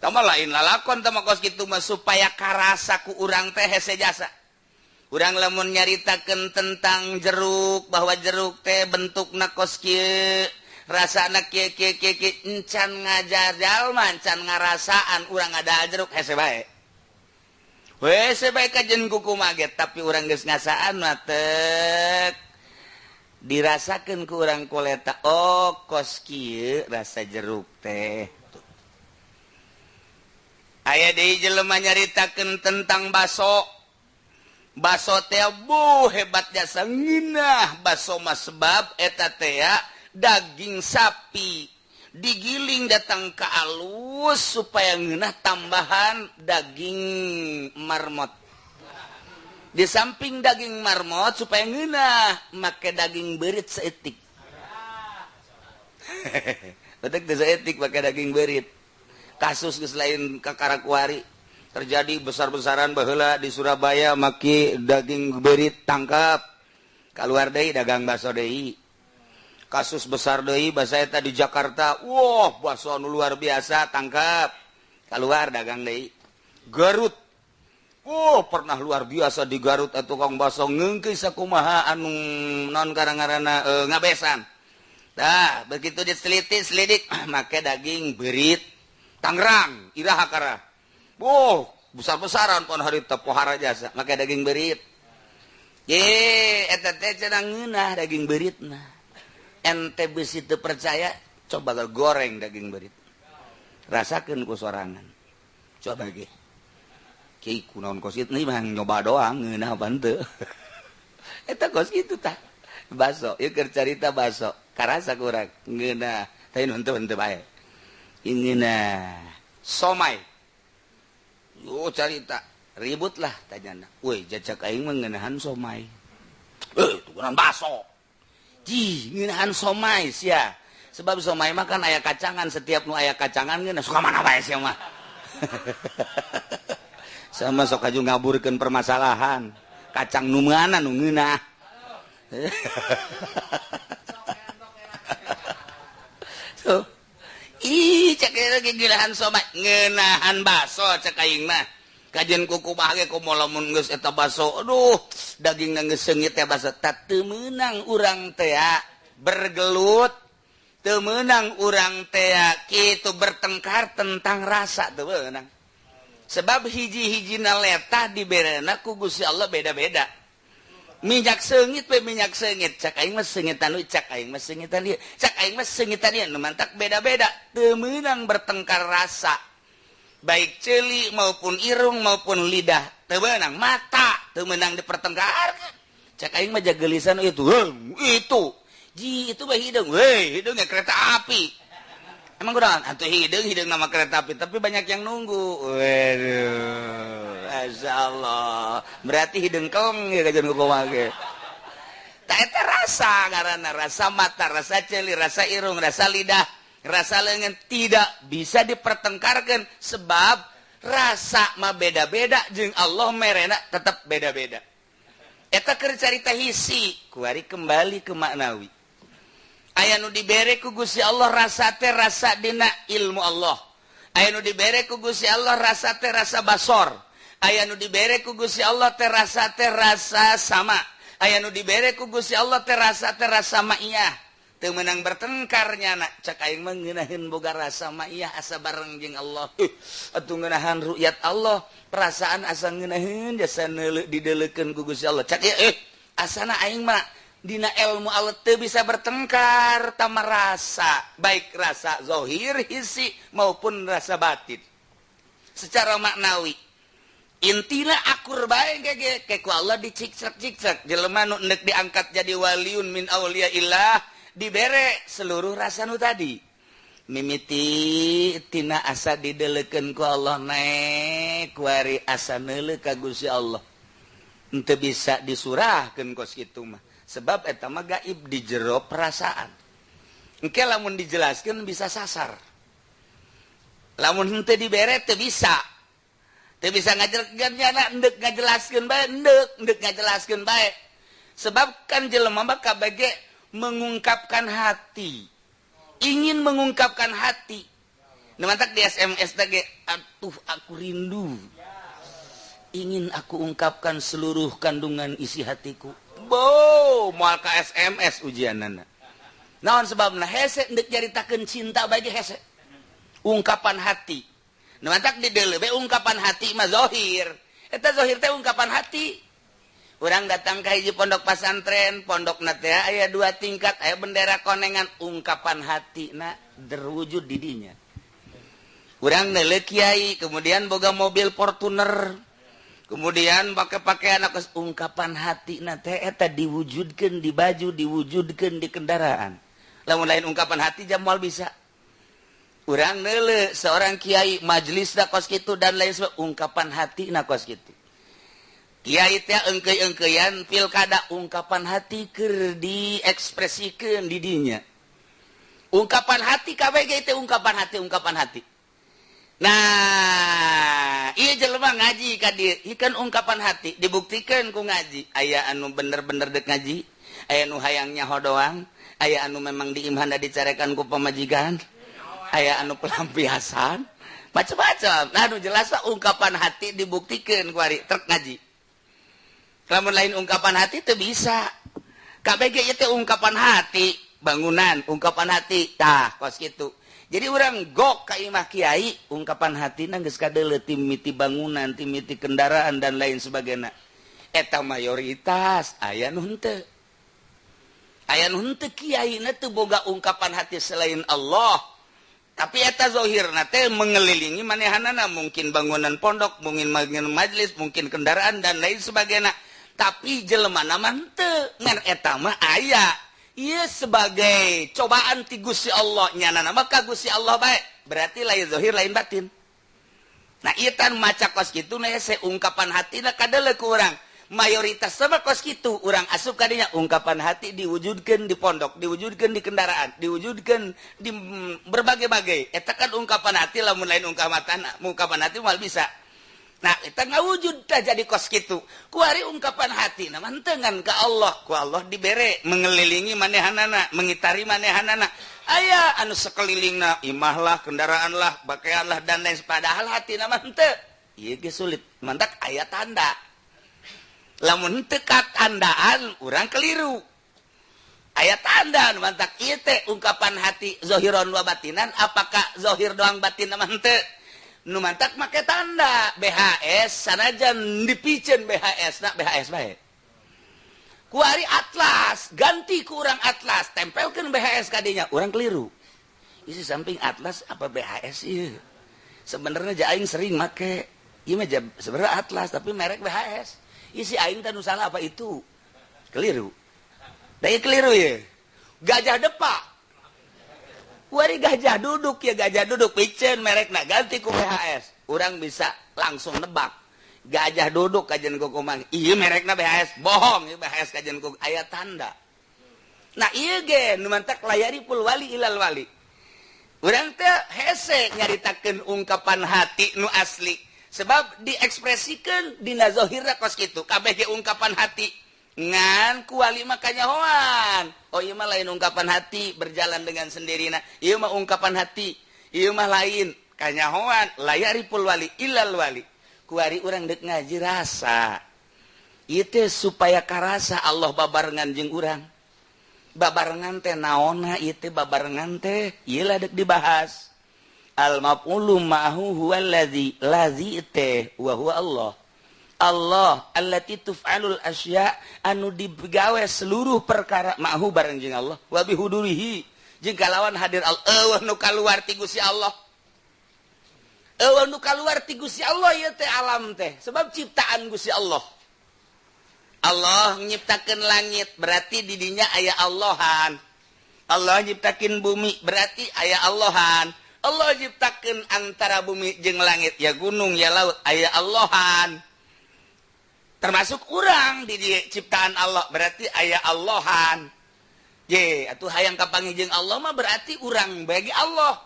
Tama lain lalakon tama kos kitu mah, supaya karasa ku urang teh hese jasa. Urang lamun nyaritakeun tentang jeruk, bahwa jeruk teh bentukna kos kieu, rasana kieu kieu kieu kieu, encan ngajar jalma, encan ngarasaan urang ada jeruk hese bae. Hese bae kajen kuku maget, tapi urang geus ngasaan mah tek dirasakeun ku urang koleta, oh, kos kieu rasa jeruk teh. Aya deui jelema nyaritakeun tentang baso. Baso teh bu hebat jasa, ngeunah baso mah, sebab eta teh daging sapi digiling datang ke alus supaya ngeunah, tambahan daging marmot. Di samping daging marmot, supaya ngeunah make daging berit seetik. Betul teu seetik make daging berit. Kasus geus lain kakarakuari terjadi besar-besaran baheula di Surabaya, make daging berit, tangkap, keluar deui, dagang bakso deui. Kasus besar deui bahasa eta di Jakarta, wah, bakso anu luar biasa, tangkap, keluar, dagang deui. Garut, oh, pernah luar biasa di Garut atau tukang bakso ngeungkeun sakumaha anu non karang-karana ngabesan. Dah begitu diteliti selidik, make daging berit. Tangerang iraha kara, oh, besar-besaran pon harita pohara jasa make daging berit. Ye, eta teh cenah ngeunah daging berit. Nah, ente bisi teu percaya, coba goreng daging berit, rasakeun ku sorangan, coba ge. Kiai kunaon kos kitu nih mah, nyoba doang ngeunah apa henteu. Eta kos kitu tah baso ieu, keur carita baso karasa kurang ngeunah, tapi nu henteu henteu bae ngeunah. Somai, oh, carita ribut lah, tanyana, woi, jajak aing mah ngeunahan somai. Eh, tukuran baso. Jih, ngeunahan somai sia. Sebab somai mah kan aya kacangan, setiap nu aya kacangan ngeunah, suka mana bae sia mah. Sama sok aju ngaburkeun permasalahan. Kacang nu mana nu ngeunah? So, ih, cek lagi gilahan somai, ngeunahan baso cek aing mah. Kajian kuku mah ge komo lamun geus eta baso, aduh, daging geus seungit teh baso. Tak teu meunang urang teh bergelut, teu meunang urang teh kitu bertengkar tentang rasa, teu meunang. Sebab hiji-hijina letah diberena ku Gusti Allah beda-beda. Minyak seungit we minyak seungit, cak aing mah seungitan we, cak aing mah seungitan ieu, cak aing mah seungitan ieu, nu mantak beda-beda, teu meunang bertengkar rasa. Baik ceuli maupun irung maupun lidah teu meunang, mata teu meunang dipertengkarkan. Cak aing mah jagelisan itu, itu. Ji, itu mah hideung weh, hideungnya kereta api. Emang kurang atuh hideung, hideung nama kereta api, tapi banyak yang nunggu. Waduh, Masya Allah, berarti hideung keleng ya kajian kumaha ge. Tak, eta rasa karena rasa mata, rasa ceuli, rasa irung, rasa lidah, rasa lengan tidak bisa dipertengkarkan, sebab rasa mah beda-beda jeung Allah merena tetap beda-beda. Eta keur carita hisi. Kuari kembali ke maknawi. Aya nu dibere ku Gusti Allah rasa teh rasa dina ilmu Allah, aya nu dibere ku Gusti Allah rasa teh rasa basor, aya nu dibere ku Gusti Allah teh rasa teh rasa sama, aya nu dibere ku Gusti Allah teh rasa teh rasa ma'iyah. Teu meunang bertengkarnya nak cak aing mah ngeunaheun boga rasa ma'iyah, asa bareng jeung Allah. Atuh ngeunahan ru'yat Allah, perasaan asa ngeunaheun jasa neuleuh dideleukeun ku Gusti Allah. Cak ieu asana aing mah dina ilmu Allah. Teu bisa bertengkar tama rasa, baik rasa zohir hisi maupun rasa batin secara maknawi. Intina akur bae ge ke ku Allah dicikcak-cikcak. Jelema nu endek diangkat jadi waliun min auliyaillah dibere seluruh rasa nu tadi, mimiti tina asa dideleukeun ku Allah, naek kuari asa neuleuh ka Gusti Allah. Henteu bisa disurahkeun kos kitu mah, sebab eta mah gaib di jero perasaan. Engke lamun dijelaskeun bisa sasar. Lamun henteu dibere teu bisa, teu bisa ngajelaskeun nyana. Endek ngajelaskeun bae, endek endek ngajelaskeun bae, sebab kan jelema mah kabeh mengungkapkan hati, ingin mengungkapkan hati. Nu mantak di SMS teh ge, "Atuh aku rindu, ingin aku ungkapkan seluruh kandungan isi hatiku." Bo moal ka SMS ujianana. Naon sebabna? Hese ndek nyaritakeun cinta bagi hese ungkapan hati. Nu mantak di deuleu ungkapan hati mah zahir. Eta zahir teh ungkapan hati. Urang datang ke hiji pondok pasantren, pondok teh aya dua tingkat, aya bendera konengan, ungkapan hati na terwujud di dinya. Urang neuleuh kiai, kemudian boga mobil Fortuner, kemudian pakai pakaian aku, ungkapan hati na teh eta diwujudkan di baju, diwujudkan di kendaraan. Lamun lain ungkapan hati jam moal bisa. Urang neuleuh seorang kiai, majelis kos kitu dan lain sebagainya, ungkapan hati na kos kitu. Kiai teh engkei-engkeian pilkada, ungkapan hati keur diekspresikeun di dinya. Ungkapan hati KBG itu ungkapan hati, ungkapan hati. Nah, iya jelema ngaji ka dieu, ieu kan ungkapan hati dibuktikan ku ngaji. Aya anu bener-bener dek ngaji, aya anu hayang nyaho doang, aya anu memang diimhana dicarekan ku pamajikan, aya anu pelampiasan, macam-macam. Nah, anu jelas ungkapan hati dibuktikan ku ari trek ngaji. Lamun lain ungkapan hati teu bisa. KBG itu ungkapan hati, bangunan ungkapan hati, tah kos kitu. Jadi orang gok ka imah kiai, ungkapan hati geus kadeuleu timiti bangunan, timiti kendaraan dan lain sebagainya. Eta mayoritas. Aya nu henteu, aya nu henteu. Kiai na teu boga ungkapan hati selain Allah, tapi eta zahirna teh mengelilingi manehanana, mungkin bangunan pondok, mungkin bangunan majelis, mungkin kendaraan dan lain sebagainya, tapi jelema mah henteu. Ngan eta mah aya. Iya, sebagai cobaan ti Gusti Allah, nyana nama ka Gusti Allah baik, berarti lain zahir lain batin. Nah, ieu tan maca kos kitu na saya ungkapan hati na kadeuleu ku urang. Mayoritas sama kos kitu, urang asup kadinya, ungkapan hati diwujudkan di pondok, diwujudkan di kendaraan, diwujudkan di berbagai-bagai. Eta kan ungkapan hati. Lamun lain ungkapan ungkapan hati moal bisa. Nah, eta ngawujud tah jadi kos kitu. Kuari ungkapan hati nah mantengan ke Allah, ku Allah dibere mengelilingi manehanana, mengitari manehanana. Aya anu sekelilingna imah lah, kendaraan lah, pakaian lah dan lain, padahal hati mah henteu. Ieu ge sulit. Mantak aya tanda. Lamun henteu katandaan urang keliru. Aya tanda, mantak ieu teh ungkapan hati zahiron wa batinan, apakah zahir doang, batin mah henteu? Nu mantak make tanda BHS, sanajan dipicen BHS na BHS bae. Kuari atlas ganti ku urang atlas, tempelkeun BHS kadinya, urang keliru. Isi samping atlas apa BHS ieu? Sebenarnya aing sering make ieu mah, sebenarnya atlas tapi merek BHS. Isi aing teh nu salah apa itu keliru? Da keliru ya. Gajah depak. Wari gajah duduk ya gajah duduk piceun merekna ganti ku BHS. Urang bisa langsung nebak. Gajah duduk kajian kuku mang. Ieu merekna BHS, bohong ieu BHS kajian kuku aya tanda. Nah ieu ge nu mantak la ya'riful wali ilal wali. Urang teh hese nyaritakeun ungkapan hati nu asli. Sebab diekspresikan dina zahirna kos kitu kabeh ge ungkapan hati. Ngan ku wali mah kanyahoan. Oh ieu mah lain ungkapan hati berjalan dengan sendirina. Ieu mah ungkapan hati. Ieu mah lain kanyahoan la ya'riful wali ilal wali. Kuari urang dek ngaji rasa. Ieu teh supaya karasa Allah babarengan jeung urang. Babarengan teh naonna ieu teh babarengan teh ieu lah dek dibahas. Al maf'ulu ma'ahu huwa allazi lazi teh wa huwa Allah. Allah allati tuf'alul asya anu digawe seluruh perkara ma'ahu bareng jeung Allah wa bihudurihi jeung kalawan hadir Allah eueuh nu kaluar ti Gusti Allah. Eueuh nu kaluar ti Gusti Allah ieu teh alam teh sebab ciptaan Gusti Allah. Allah nyiptakeun langit berarti di dinya aya Allahan. Allah nyiptakeun bumi berarti aya Allahan. Allah nyiptakeun antara bumi jeung langit ya gunung ya laut aya Allahan. Termasuk urang di ciptaan Allah berarti aya Allahan. Ye atuh hayang kapanggih jeung Allah mah berarti urang bagi Allah.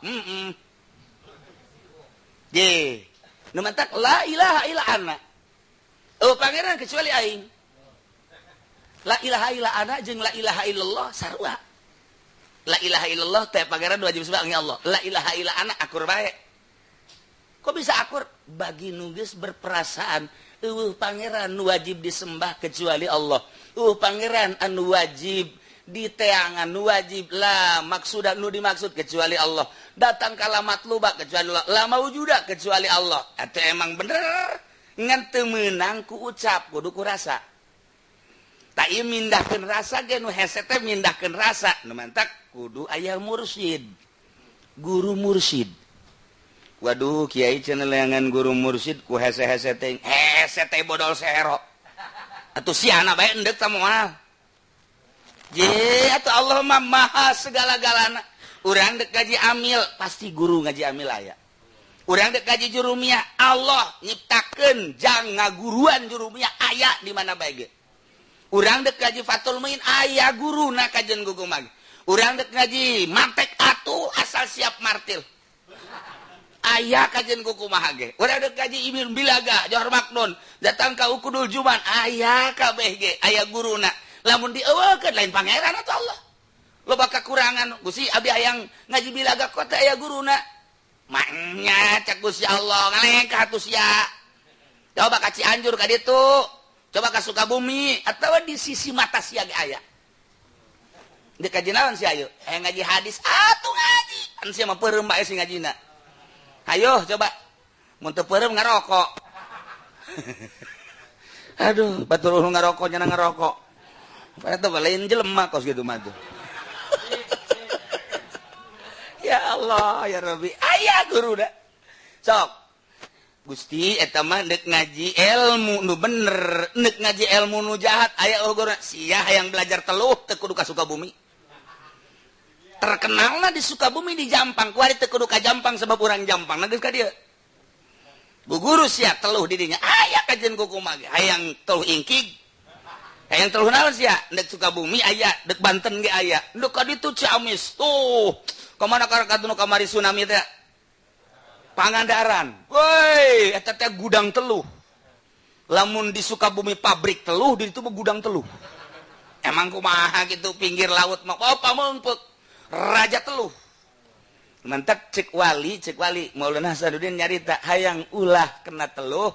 Ye nu mantak la ilaha illa ana. Oh pangeran kecuali aing. La ilaha illa ana jeung la ilaha illallah sarua. La ilaha illallah teh pangeran wajib sebab Allah. La ilaha illa ana akur bae. Kok bisa akur? Bagi nu geus berperasaan eueuh pangeran nu wajib disembah kecuali Allah. Eueuh pangeran anu wajib diteangan nu wajib la maksuda nu dimaksud kecuali Allah. Datang kala matluba kecuali Allah. La maujuda kecuali Allah. Atuh emang bener ngan teu meunang ku ucap kudu ku rasa. Tak ieu mindahkeun rasa ge nu hese teh mindahkeun rasa nu mantak kudu aya mursyid. Guru mursyid. Waduh kiai cenah leangan guru mursyid ku hese-hese teh hese teh bodol sehero. Atuh siana bae endek ta moal. Je atuh Allah mah maha segala-galana. Urang dek ngaji amil pasti guru ngaji amil aya. Urang dek ngaji jurumiyah Allah nyiptakeun jang ngaguruan jurumiyah aya di mana bae ge. Urang dek ngaji Fathul Muin aya guruna kajen gugumag. Urang dek ngaji mantek atuh asal siap martil. Aya kajen kumaha ge. Urang dek ngaji Ibnu Bilaga Johor Maknun datang ka Ukudul Juman aya kabeh ge aya guruna. Lamun dieuweukeun lain pangeran atuh Allah. Loba kakurangan Gusti abi hayang ngaji Bilaga kota aya guruna. Maknya cek Gusti Allah ngalengkah atuh sia. Coba ka Cianjur ka ditu. Coba ka Sukabumi atau di sisi mata sia ge aya. Dek kaji naon sia ayo? Hayang ngaji hadis atuh ngaji. An sia mah peureum bae sing ngajina. Ayo coba. Mun teu peureum ngarokok. Aduh, batur nu ngarokok nya ngarokok. Padahal teh lain jelema kos kitu mah tuh. Ya Allah, ya Rabbi. Aya guru da. Sok. Gusti eta mah deuk ngaji ilmu nu bener, deuk ngaji ilmu nu jahat aya guru sia hayang belajar teluh teu kudu ka Sukabumi. Terkenalna di Sukabumi di Jampang, kuari teu kudu ka Jampang sebab urang Jampang geus ka dieu. Bu guru sia teluh di dinya aya kajen kukumaha ge hayang teluh ingkig. Hayang teluh naon sia? Deuk Sukabumi aya, deuk Banten ge aya. Deuk ka ditu Ciamis. Tuh, ka mana ka nu kamari tsunami teh? Pangandaran. Woi, eta teh gudang teluh. Lamun di Sukabumi pabrik teluh, di ditu mah gudang teluh. Emang kumaha gitu pinggir laut mah oh pameungpeuk. Raja teluh. Mantak cek wali Maulana Hasanuddin nyarita hayang ulah kena teluh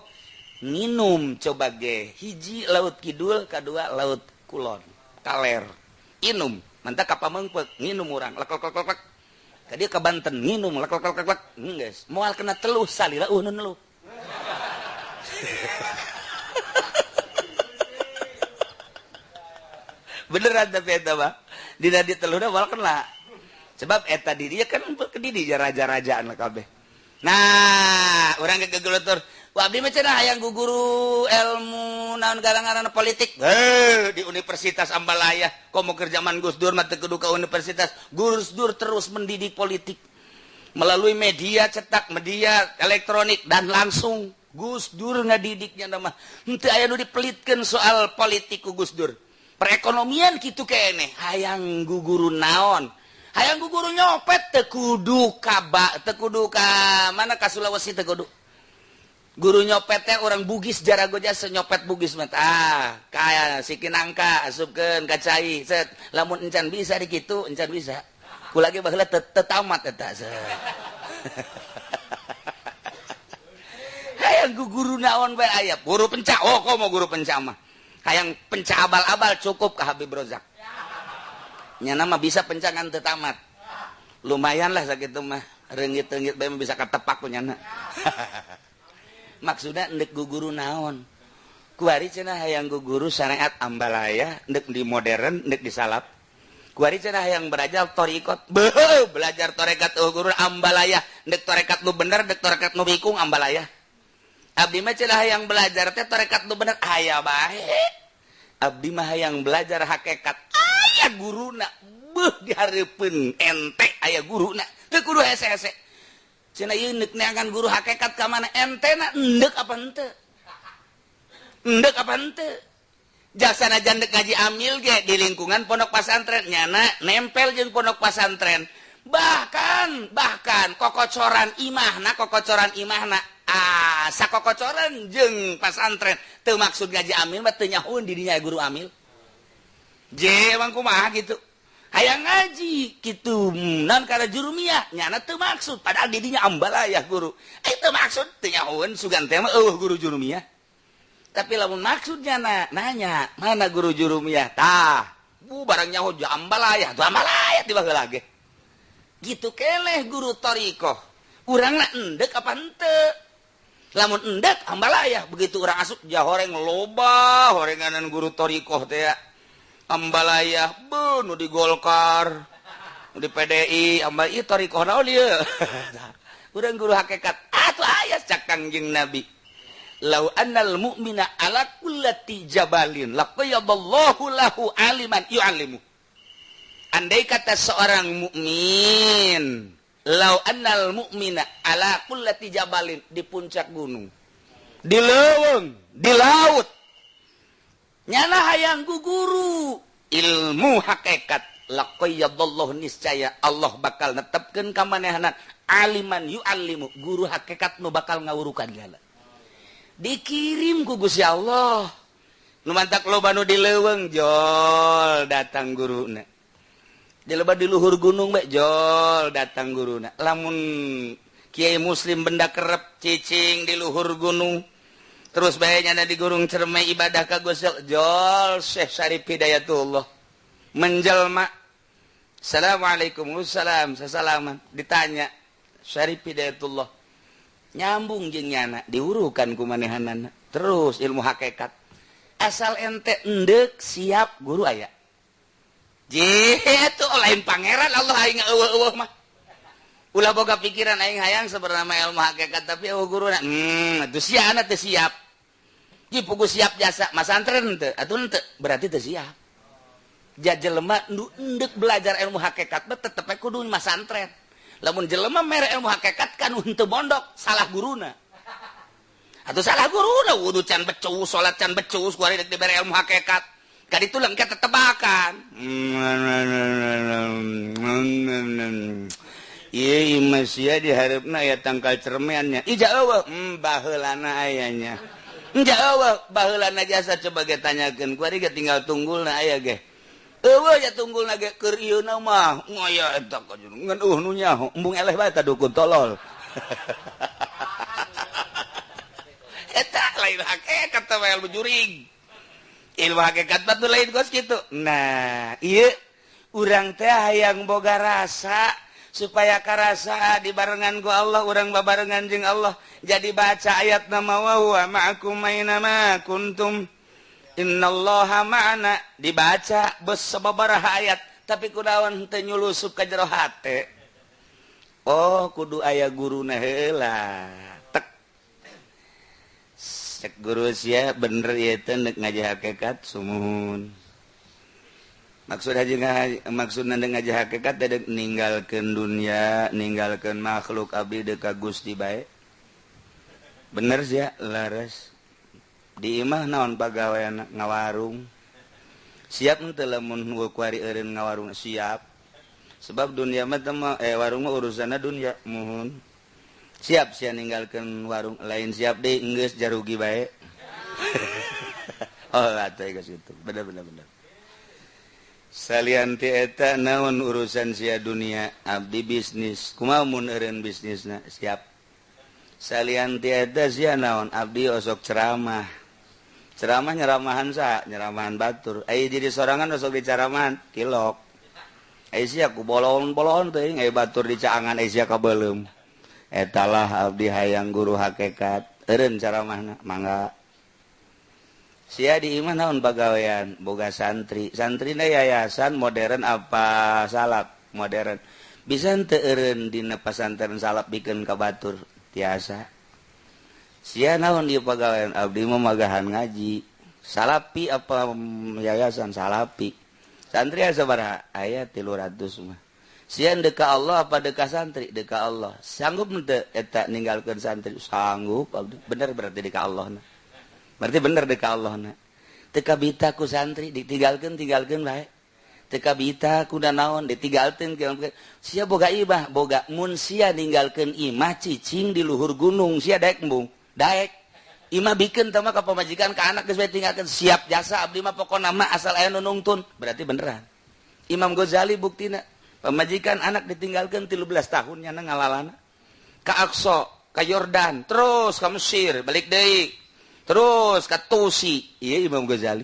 minum coba ge hiji laut kidul kadua laut kulon kaler inum mantak ka pameungpeuk nginum urang lek lek lek lek. Tadi ke Banten nginum lek lek lek lek geus moal kena teluh salila nu neluh. Beneran tapi eta mah dina diteluhna moal kena. Sebab eta dirinya kan ke diri raja-rajaan kabeh. Nah, urang gegelutur Ku abdi mah cenah hayang guru ilmu naon gara-garana politik. Di Universitas Ambalaya komo keur zaman Gus Dur mah teu kudu ka universitas. Gus Dur terus mendidik politik melalui media cetak, media elektronik, dan langsung. Gus Dur ngadidiknya nama henteu aya nu dipelitkeun soal politik ku Gus Dur. Perekonomian kitu keneh. Hayang guguru naon, hayang guguru nyopet, teu kudu ka ba teu kudu ka mana, ka Sulawesi teu kudu. Guru nyopet teh orang Bugis, jarago jasa nyopet Bugis mah. Ah, kaya siki nangka asupkeun ka cai, set. Lamun encan bisa di kitu, encan bisa ku lagi baheula teu tamat eta. Hayang guru naon bae aya. Guru pencak, oh, komo guru pencak mah hayang pencak abal-abal cukup ka Habib Rozak nya mah bisa pencangan teu tamat, lumayan lah sakitu mah, reungit-reungit bae bisa katepak ku nyana. Maksudnya ndek guguru naon, kuari cenah hayang guguru syariat Ambalaya, ndek di modern, ndek di salaf. Kuari cenah hayang belajar torikot, beuh, belajar torekat, oh, guru Ambalaya, ndek torekat nu bener, ndek torekat nu bikung Ambalaya. Abdi mah cenah hayang belajar teh torekat nu bener, aya bae. Abdi mah hayang belajar hakikat, aya guruna, beuh, dihareupeun ente aya guruna, teu kudu hese-hese. Cenah ieu neuk neangan guru hakikat ka mana, ente na endek apa henteu? Endek apa henteu? Jasa najan dek ngaji amil ge di lingkungan pondok pesantren, nyana nempel jeung pondok pesantren. Bahkan bahkan kokocoran imahna, kokocoran imahna, ah, sakokocoran jeung pesantren, teu maksud ngaji amil mah teu nyahoeun di dinya guru amil. Je emang kumaha gitu? Hayang ngaji gitu non karena jurumiyah, nyana teu maksud, padahal didinya Ambalaya guru itu maksud teu nyahoeun, sugan teh mah eueuh guru jurumiyah. Tapi lamun maksudnya na, nanya mana guru jurumiyah, tah bu barang nyaho Ambalaya tuh, Ambalaya tiba heula ge gitu keleh. Guru torikoh urangna endek apa henteu? Lamun endek, Ambalaya. Begitu urang asup jahoreng loba horenganan guru torikoh teh Ambalaya, bu, nu di Golkar, nu di PDI, ambal ieu torikoh naon ieu? Urang guru hakikat atuh aya cak Kangjeng Nabi. Lau annal mu'mina ala kullati jabalin laqayyadallahu lahu aliman yu'allimu. Andai kata seorang mukmin, lau annal mu'mina ala kullati jabalin, di puncak gunung, di leuweung, di laut, nyana hayang guguru ilmu hakikat, laqayyadallahu, niscaya Allah bakal netepkeun ka manehna aliman yu'allimu, guru hakikat nu bakal ngawurukan gala dikirim ku Gusti Allah. Nu mantak loba nu di leuweung, jol datang guruna. Di loba di luhur gunung bae, jol datang guruna. Lamun Kiai Muslim benda kerep cicing di luhur gunung terus bae nyana di gunung Cermai ibadah ka Gusti, jol Syekh Syarif Hidayatullah menjelma. Assalamualaikum, wassalam, sasalaman, ditanya Syarif Hidayatullah, nyambung jeung nyana, diurukan ku manehanana terus ilmu hakikat. Asal ente endek siap, guru aya. Je itu lain pangeran Allah aing eueuh-eueuh mah. Ulah boga pikiran aing hayang sebenarnya ilmu hakikat tapi eueuh guruna. Atuh siana teu siap. Ji pugu siap jasa masantren teu, atuh henteu, berarti teu siap. Ja jelema nu endek belajar ilmu hakikat mah tetep we kudu masantren. Lamun jelema mere ilmu hakikat kan henteu mondok, salah guruna. Atuh salah guruna, wudu can becus, salat can becus, kuari dek dibere ilmu hakikat. Kaditu lengket tetebakan. Ieu imah sia dihareupna aya tangkal cermeannya. Ija eueuh, baheulana ayanya. Ija eueuh, baheulana jasa coba ge tanyakeun, kuari ge tinggal tunggulna aya ge. Eueuh ya tunggulna ge keur ieuna mah. Ngaya eta ngan eueuh nu nyaho, embung eleh bae ta dukun tolol. Eta lain hakikat teh ilmu jurig. Ilmu hakikat mah lain kos kitu. Nah, ieu urang teh hayang boga rasa supaya karasa dibarengan ku Allah, urang babarengan jeung Allah. Jadi baca ayat nama wa huwa ma'akum aina ma kuntum innallaha ma'ana, dibaca bes sababaraha ayat tapi kunaon teu nyulusup ka jero hate. Oh, kudu aya guruna heula. Tek. Cek guru sia bener ieu teh nek ngaji hakikat sumuhun. Maksud haji maksudna ngaji hakikat teh ninggalkeun dunia, ninggalkeun makhluk abdi deuk ka Gusti bae. Bener sia laras. Di imah naon pagawean ngawarung. Siap henteu lamun kuari eureun ngawarung siap. Sebab dunia mah warung mah urusanna dunia muhun. Siap sia ninggalkeun warung lain siap deui enggeus jarugi bae. Oh atuh geus kitu. Bener bener bener. Salian ti eta naon urusan sia dunia abdi bisnis. Kumaha mun eureun bisnisna siap. Salian ti eta sia naon abdi osok ceramah. Ceramah nyeramahan saha? Nyeramahan batur. Ai jadi sorangan osok dicaramahan tilok. Ai sia ku bolon-bolon teuing ai batur dicaangan ai sia kabeuleum. Etalah abdi hayang guru hakikat eureun caramahna mangga. Sia di imah naon pagawean boga santri. Santrina yayasan modern apa salaf modern. Bisa henteu eureun dina pasantren salaf bikeun ka batur tiasa. Sia naon ieu pagawean abdi mah magahan ngaji. Salapi apa yayasan salapi. Santri sabaraha aya 300 mah. Sian deka Allah apa deka santri? Deka Allah. Sanggup henteu eta ninggalkeun santri? Sanggup abdi. Bener berarti deka Allah na. Berarti bener deka Allah na. Teu kabita ku santri ditinggalkeun tinggalkeun bae. Teu kabita ku naon ditinggalkeun. Sia boga imah, boga mun sia ninggalkeun imah cicing di luhur gunung sia daek embung. Daek. Imah bikeun teh mah ka pamajikan ka anak geus bae tinggalkeun siap jasa abdi mah pokona mah asal aya nu nungtun. Berarti beneran. Imam Ghazali buktina pamajikan anak ditinggalkan 13 tahun nyana ngalalana ka Aqsa, ka Yordan, terus ka Mesir, balik deui. Terus ka Tusi. Ieu Imam Ghazali.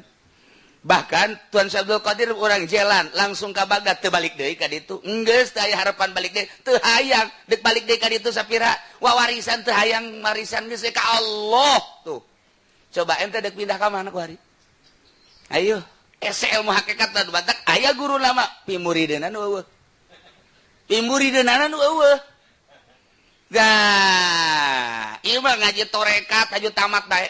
Bahkan Tuan Syekh Abdul Qadir urang jalan langsung ka Baghdad teu balik deui ka ditu. Enggeus teu aya harapan balik deui, teu hayang deuk balik deui ka ditu sapira wawarisan teu hayang warisan geus ka Allah tuh. Coba ente deuk pindah ka mana ku hari? Ayo, ese ilmu hakikat nu batak aya guru lama pimurideuna nu eueuh. Pimurideunana nu eueuh. Gah, ieu mah ngaji torekat aju tamat bae.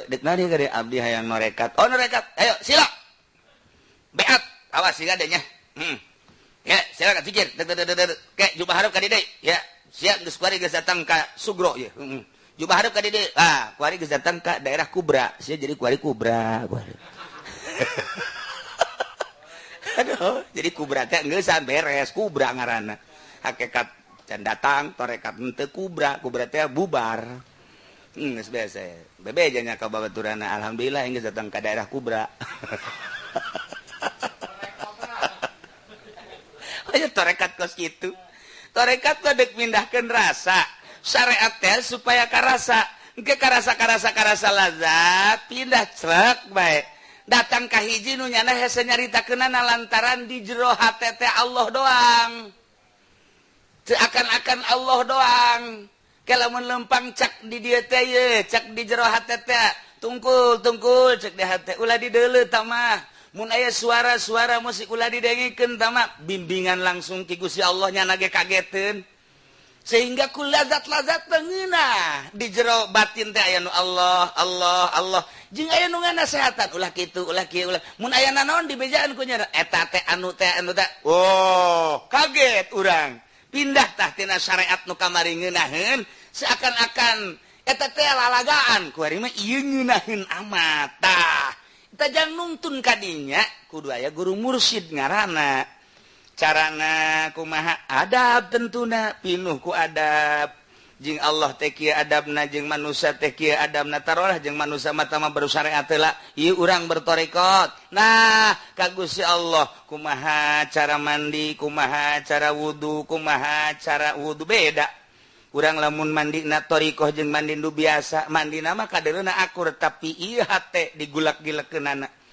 Dek nari gede abdi hayang norekat. Oh norekat, ayo sila. Beat, awas sila deh nya. Ya, silakan zikir. Ke jubah hareup ka dieu. Ya, siap geus kuari geus datang ka Sugro ye. Jubah hareup ka dieu. Ah, kuari geus datang ka daerah Kubra. Sia jadi kuari Kubra, kuari. Aduh, jadi kubra teh engeusan beres, kubra ngaranna. Hakikat can datang, torekat henteu kubra, kubra teh bubar. Geus biasa. Bebeja nya ka babaturana, alhamdulillah geus datang ka daerah kubra. Aya torekat kos kitu. Torekat mah deuk mindahkeun rasa. Syariat teh supaya karasa. Engke karasa-karasa-karasa lazat, pindah crek bae. Datang ka hiji nu nyana hese nyaritakeunana lantaran di jero hate teh Allah doang. Teu akan-akan Allah doang. Ke lamun lempang cak di dieu teh ye, cak di jero hate teh tungkul-tungkul cek di hate ulah dideuleu tah mah. Mun aya suara-suara musik ulah didengikeun tah mah, bimbingan langsung ti Gusti Allah nyana ge kageteun. Sehingga ku lazat-lazat pengeunah di jero batin teh aya nu Allah, Allah, Allah. Jeung aya nu nganasehatan ulah kitu, ulah kieu, ulah. Mun aya nanaon dibejaan ku nya eta teh anu teh anu teh. Oh, kaget urang. Pindah tah tina syariat nu kamari ngeunaheun seakan-akan eta teh lalagaan ku ari mah ieu ngeunaheun amat tah. Eta jang nungtun ka dinya kudu aya guru mursyid ngaranna. Carana kumaha adab tentuna pinuh ku adab jeung Allah teh kieu adabna jeung manusia teh kieu adabna tarolah jeung manusia mah tama bersyariat heula ieu urang bertorekot. Nah ka Gusti Allah kumaha cara mandi kumaha cara wudu kumaha cara wudu beda urang lamun mandina torikoh jeung mandi nu biasa mandina mah kadereuna akur tapi ieu hate digulak-gilekeunana.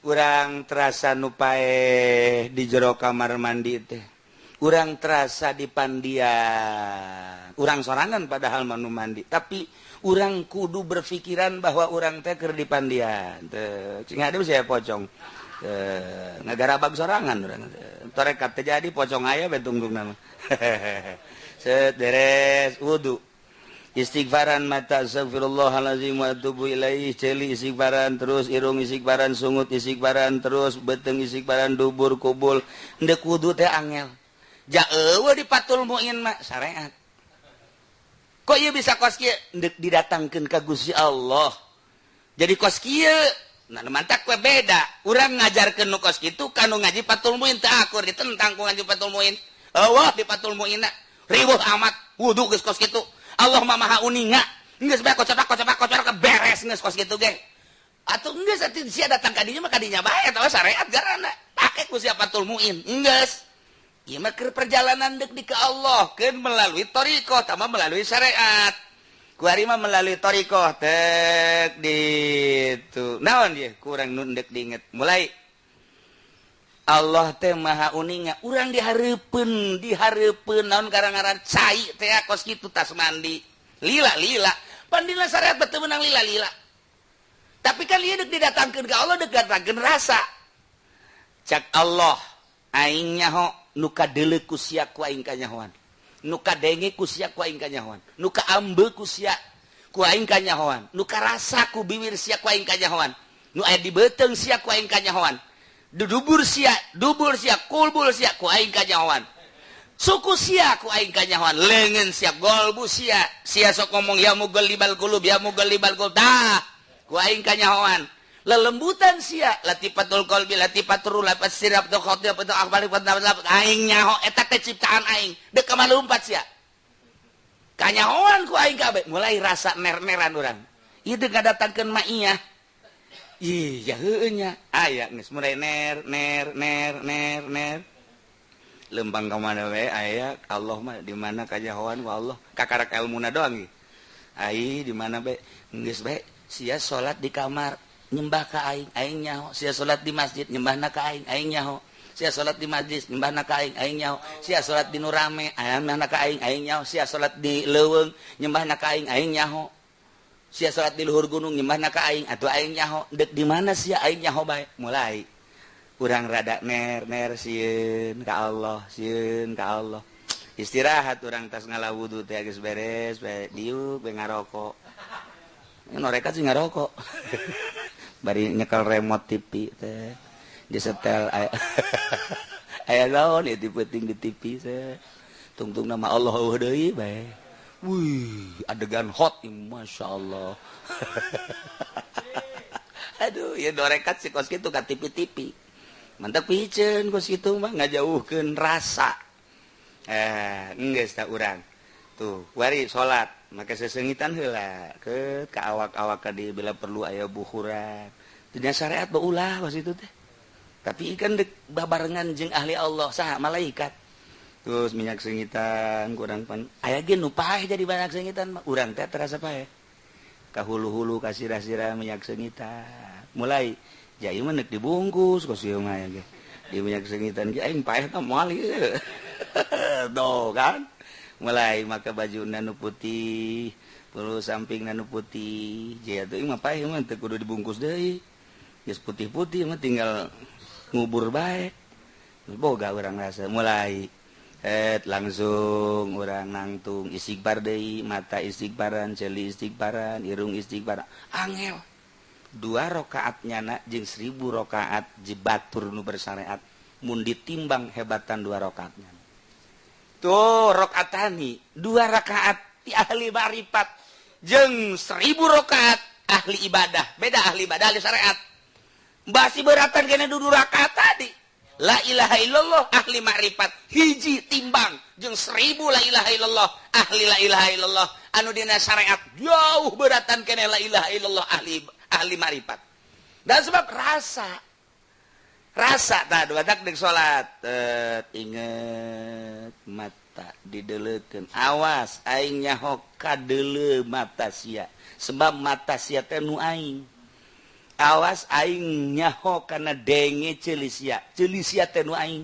Urang terasa nu paeh di jero kamar mandi teh. Urang terasa di pandian. Urang sorangan padahal mah nu mandi, tapi urang kudu berpikiran bahwa urang teh keur di pandian. Teu cing ade saya pocong. Teu ngagarabag sorangan urang teh. Torekat teh jadi pocong aya we tungtungna mah. Set beres wudu. Istighfaran mata, astagfirullahalazim wa atubu ilaih, ceuli istighfaran terus, irung istighfaran, sungut istighfaran terus, beuteung istighfaran, dubur kubul. Ndek wudu teh angel. Ja eueuh di Fathul Muin mah syariat. Kok ieu bisa kos kieu? Ndek didatangkeun ka Gusti Allah. Jadi kos kieu. Nah, mantak we beda. Urang ngajarkeun nu kos kitu ka nu ngaji Fathul Muin teu akur, ditentang ku ngaji Fathul Muin. Eueuh di Fathul Muin, riweuh amat wudu geus kos kitu. Allah mah maha uninga. Geus bae kocopak kocopak kocopak beres geus kos kitu ge. Atuh geus atuh sia datang ka dinya mah ka dinya bae, eta syariat garana. Pake ku sia Fathul Muin. Geus. Ieu mah keur perjalanan deuk di ka Allah, keun melalui thariqah tambah melalui syariat. Kuari mah melalui thariqah tek di itu. Naon ye kurang nu deuk diinget. Mulai Allah teh maha uninga, urang dihareupeun, dihareupeun naon gara-gara cai teh kos kitu tas mandi. Lila lila. Pandina syariat teu meunang lila lila. Tapi kan ieu deuk didatangkeun ka Allah, deuk datangkeun rasa. Cak Allah, aing nyaho nu kadeuleu ku sia ku aing kanyahoan. Nu kadenge ku sia ku aing kanyahoan. Nu kaambe ku sia ku aing kanyahoan. Nu karasa ku bibir sia ku aing kanyahoan. Nu aya di beuteung sia ku aing kanyahoan. Dubur sia, dubur sia, kulbul sia ku aing kanyahoan. Suku sia ku aing kanyahoan, leungeun sia, golbu sia. Sia sok ngomong ya muqallibal qulub, ya muqallibal qulub. Dah, ku aing kanyahoan. Lelembutan sia, latifatul qalbi, latifatul ruh, lafat sirap tu khatib tu akbal aing nyaho eta teh ciptaan aing. Deuk ka lumpat sia. Kanyahoan ku aing kabeh, mulai rasa ner-neran urang. Ieu deuk ngadatangkeun maiyah. Iya heueuh nya. Aya geus mulai ner ner ner ner ner. Lempang ka mana we aya Allah mah di mana kanyahoan ku Allah. Kakarak ilmuna doang ge. Ai di mana bae geus bae sia salat di kamar nyembah ka aing, aing nyaho. Sia salat di masjid nyembahna ka aing, aing nyaho. Sia salat di majlis nyembahna ka aing, aing nyaho. Sia salat di nu rame nyembahna ka aing, aing nyaho. Sia salat di leuweung nyembahna ka aing, aing nyaho. Sia salat di luhur gunung nyembahna ka aing, atuh aing nyaho. Deuk di mana sia aing nyaho bae. Mulai urang rada ner ner sieun ka Allah, sieun ka Allah. Istirahat urang tas ngala wudu teh geus beres, bae diuk bae ngarokok. Norekat sih ngarokok. Bari nyekel remote TV teh. Disetel aya aya naon ieu penting di TV teh. Tungtung nama Allah eueuh deui bae. Wih, adegan hot, Masya Allah. Aduh, ya dorekat sih kos kitu ka TV-TV. Mantap piceun kos kitu mah ngajauhkeun rasa. Geus tak urang. Tuh, wari salat, make sesengitan heula ke ka awak-awak ka di bila perlu aya buhuran. Dina syariat beulah kos itu teh. Tapi kan dek babarengan jeung ahli Allah saha malaikat. Terus minyak sengitan kurang pan aya ge nu paeh jadi banyak sengitan mah urang teh terasa paeh. Ka hulu-hulu ka sirah-sirah minyak sengitan. Mulai jai mah neuk dibungkus kos ieu mah ge. Di minyak sengitan ge aing paeh tah moal ieu. Tuh kan. Mulai maka baju nu putih, terus samping nu putih. Jaya tuh mah paeh mah teu kudu dibungkus deui. Geus putih-putih mah tinggal ngubur bae. Boga urang rasa mulai langsung urang nangtung istighfar deui, mata istighfaran, ceuli istighfaran, irung istighfar. Angel. 2 rakaat nyana jeung 1000 rakaat jebatur nu bersyariat mun ditimbang hebatan 2 rakaatnya. Tuh rakaatani 2 rakaat ti ahli ma'rifat jeung 1000 rakaat ahli ibadah. Beda ahli ibadah ahli syariat. Basi beratan kena 2 rakaat tadi. La ilaha illallah ahli ma'rifat hiji timbang jeung 1000 la ilaha illallah ahli la ilaha illallah anu dina syariat jauh beratan kene la ilaha illallah ahli ahli ma'rifat. Dan sebab rasa rasa tah dua tak dek salat inget mata dideleukeun, awas aing nyaho kadeuleu mata sia sebab mata sia teh nu aing. Awas aing nyaho kana denge ceuli sia, ceuli sia teh nu aing.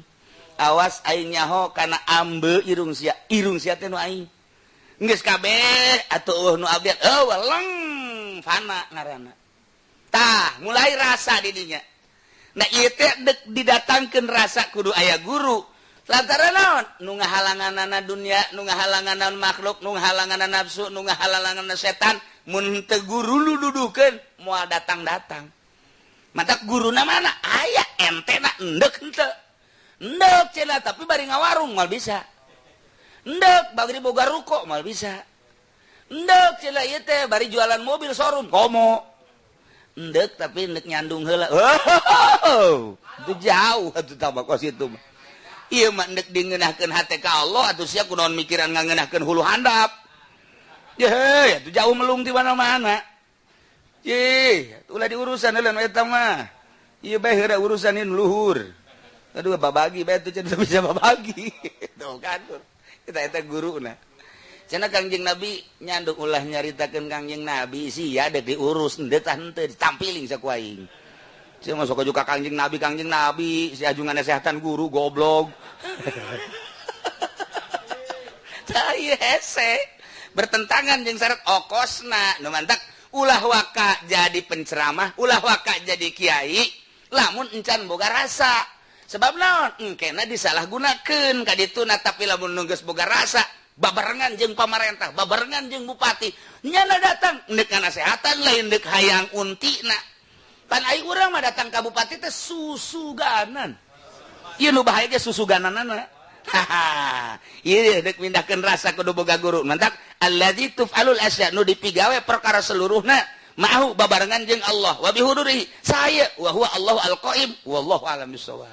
Awas aing nyaho kana ambe irung sia, irung sia teh nu aing. Geus kabeh atuh eueuh nu abdi eueuh leng fana ngaranna. Tah mulai rasa di dinya. Nah ieu teh dek didatangkeun rasa kudu aya guru. Lantaran naon? Nu ngahalanganana dunia, nu ngahalanganana makhluk, nu ngahalanganana nafsu, nu ngahalanganana setan. Mun teu guru lu dudukeun moal datang-datang. Matak guruna mana? Aya entena endek henteu. Endek cenah, tapi bari ngawarung moal bisa. Endek bari boga ruko moal bisa. Endek cenah ieu teh bari jualan mobil showroom komo. Endek tapi endek nyandung heula. Oh, itu jauh atuh tambah kos itu mah. Ieu mah endek dingeunahkeun hate ka Allah atuh sia kunaon mikiran ngangeunahkeun hulu handap. Ye, atuh jauh melung di mana-mana. Ye, ulah diurusan heula nu eta mah. Ieu bae heula urusan ieu luhur. Aduh, babagi bae atuh cenah bisa babagi. Tuh kan. Kita eta guruna. Cenah Kangjeng Nabi nyandung ulah nyaritakeun Kangjeng Nabi sia dek diurus henteu tah henteu ditampiling saku aing. Sia masuk juga Kangjeng Nabi, si ajungan nasehatan guru goblok. Tah ieu hese bertentangan jeung syarat okosna nu mantak ulah waka jadi penceramah, ulah waka jadi kiai, lamun encan boga rasa. Sebab naon? Engkena disalahgunakeun ka dituna, tapi lamun nu geus boga rasa babarengan jeung pamarentah, babarengan jeung bupati, nyana datang ndek nasehatan lain ndek hayang untina. Pan ai urang mah datang ka bupati teh susuganan. Ieu nu bahaya ge susugananana. Haha. Ieu dek mindahkeun rasa kudu boga guru. Mantak allazi tuf'alul asya nu dipigawe perkara seluruhna ma'ahu babarengan jeung Allah wa bihudurihi saya wa huwa Allahu al-qaim wallahu a'lam bissawab.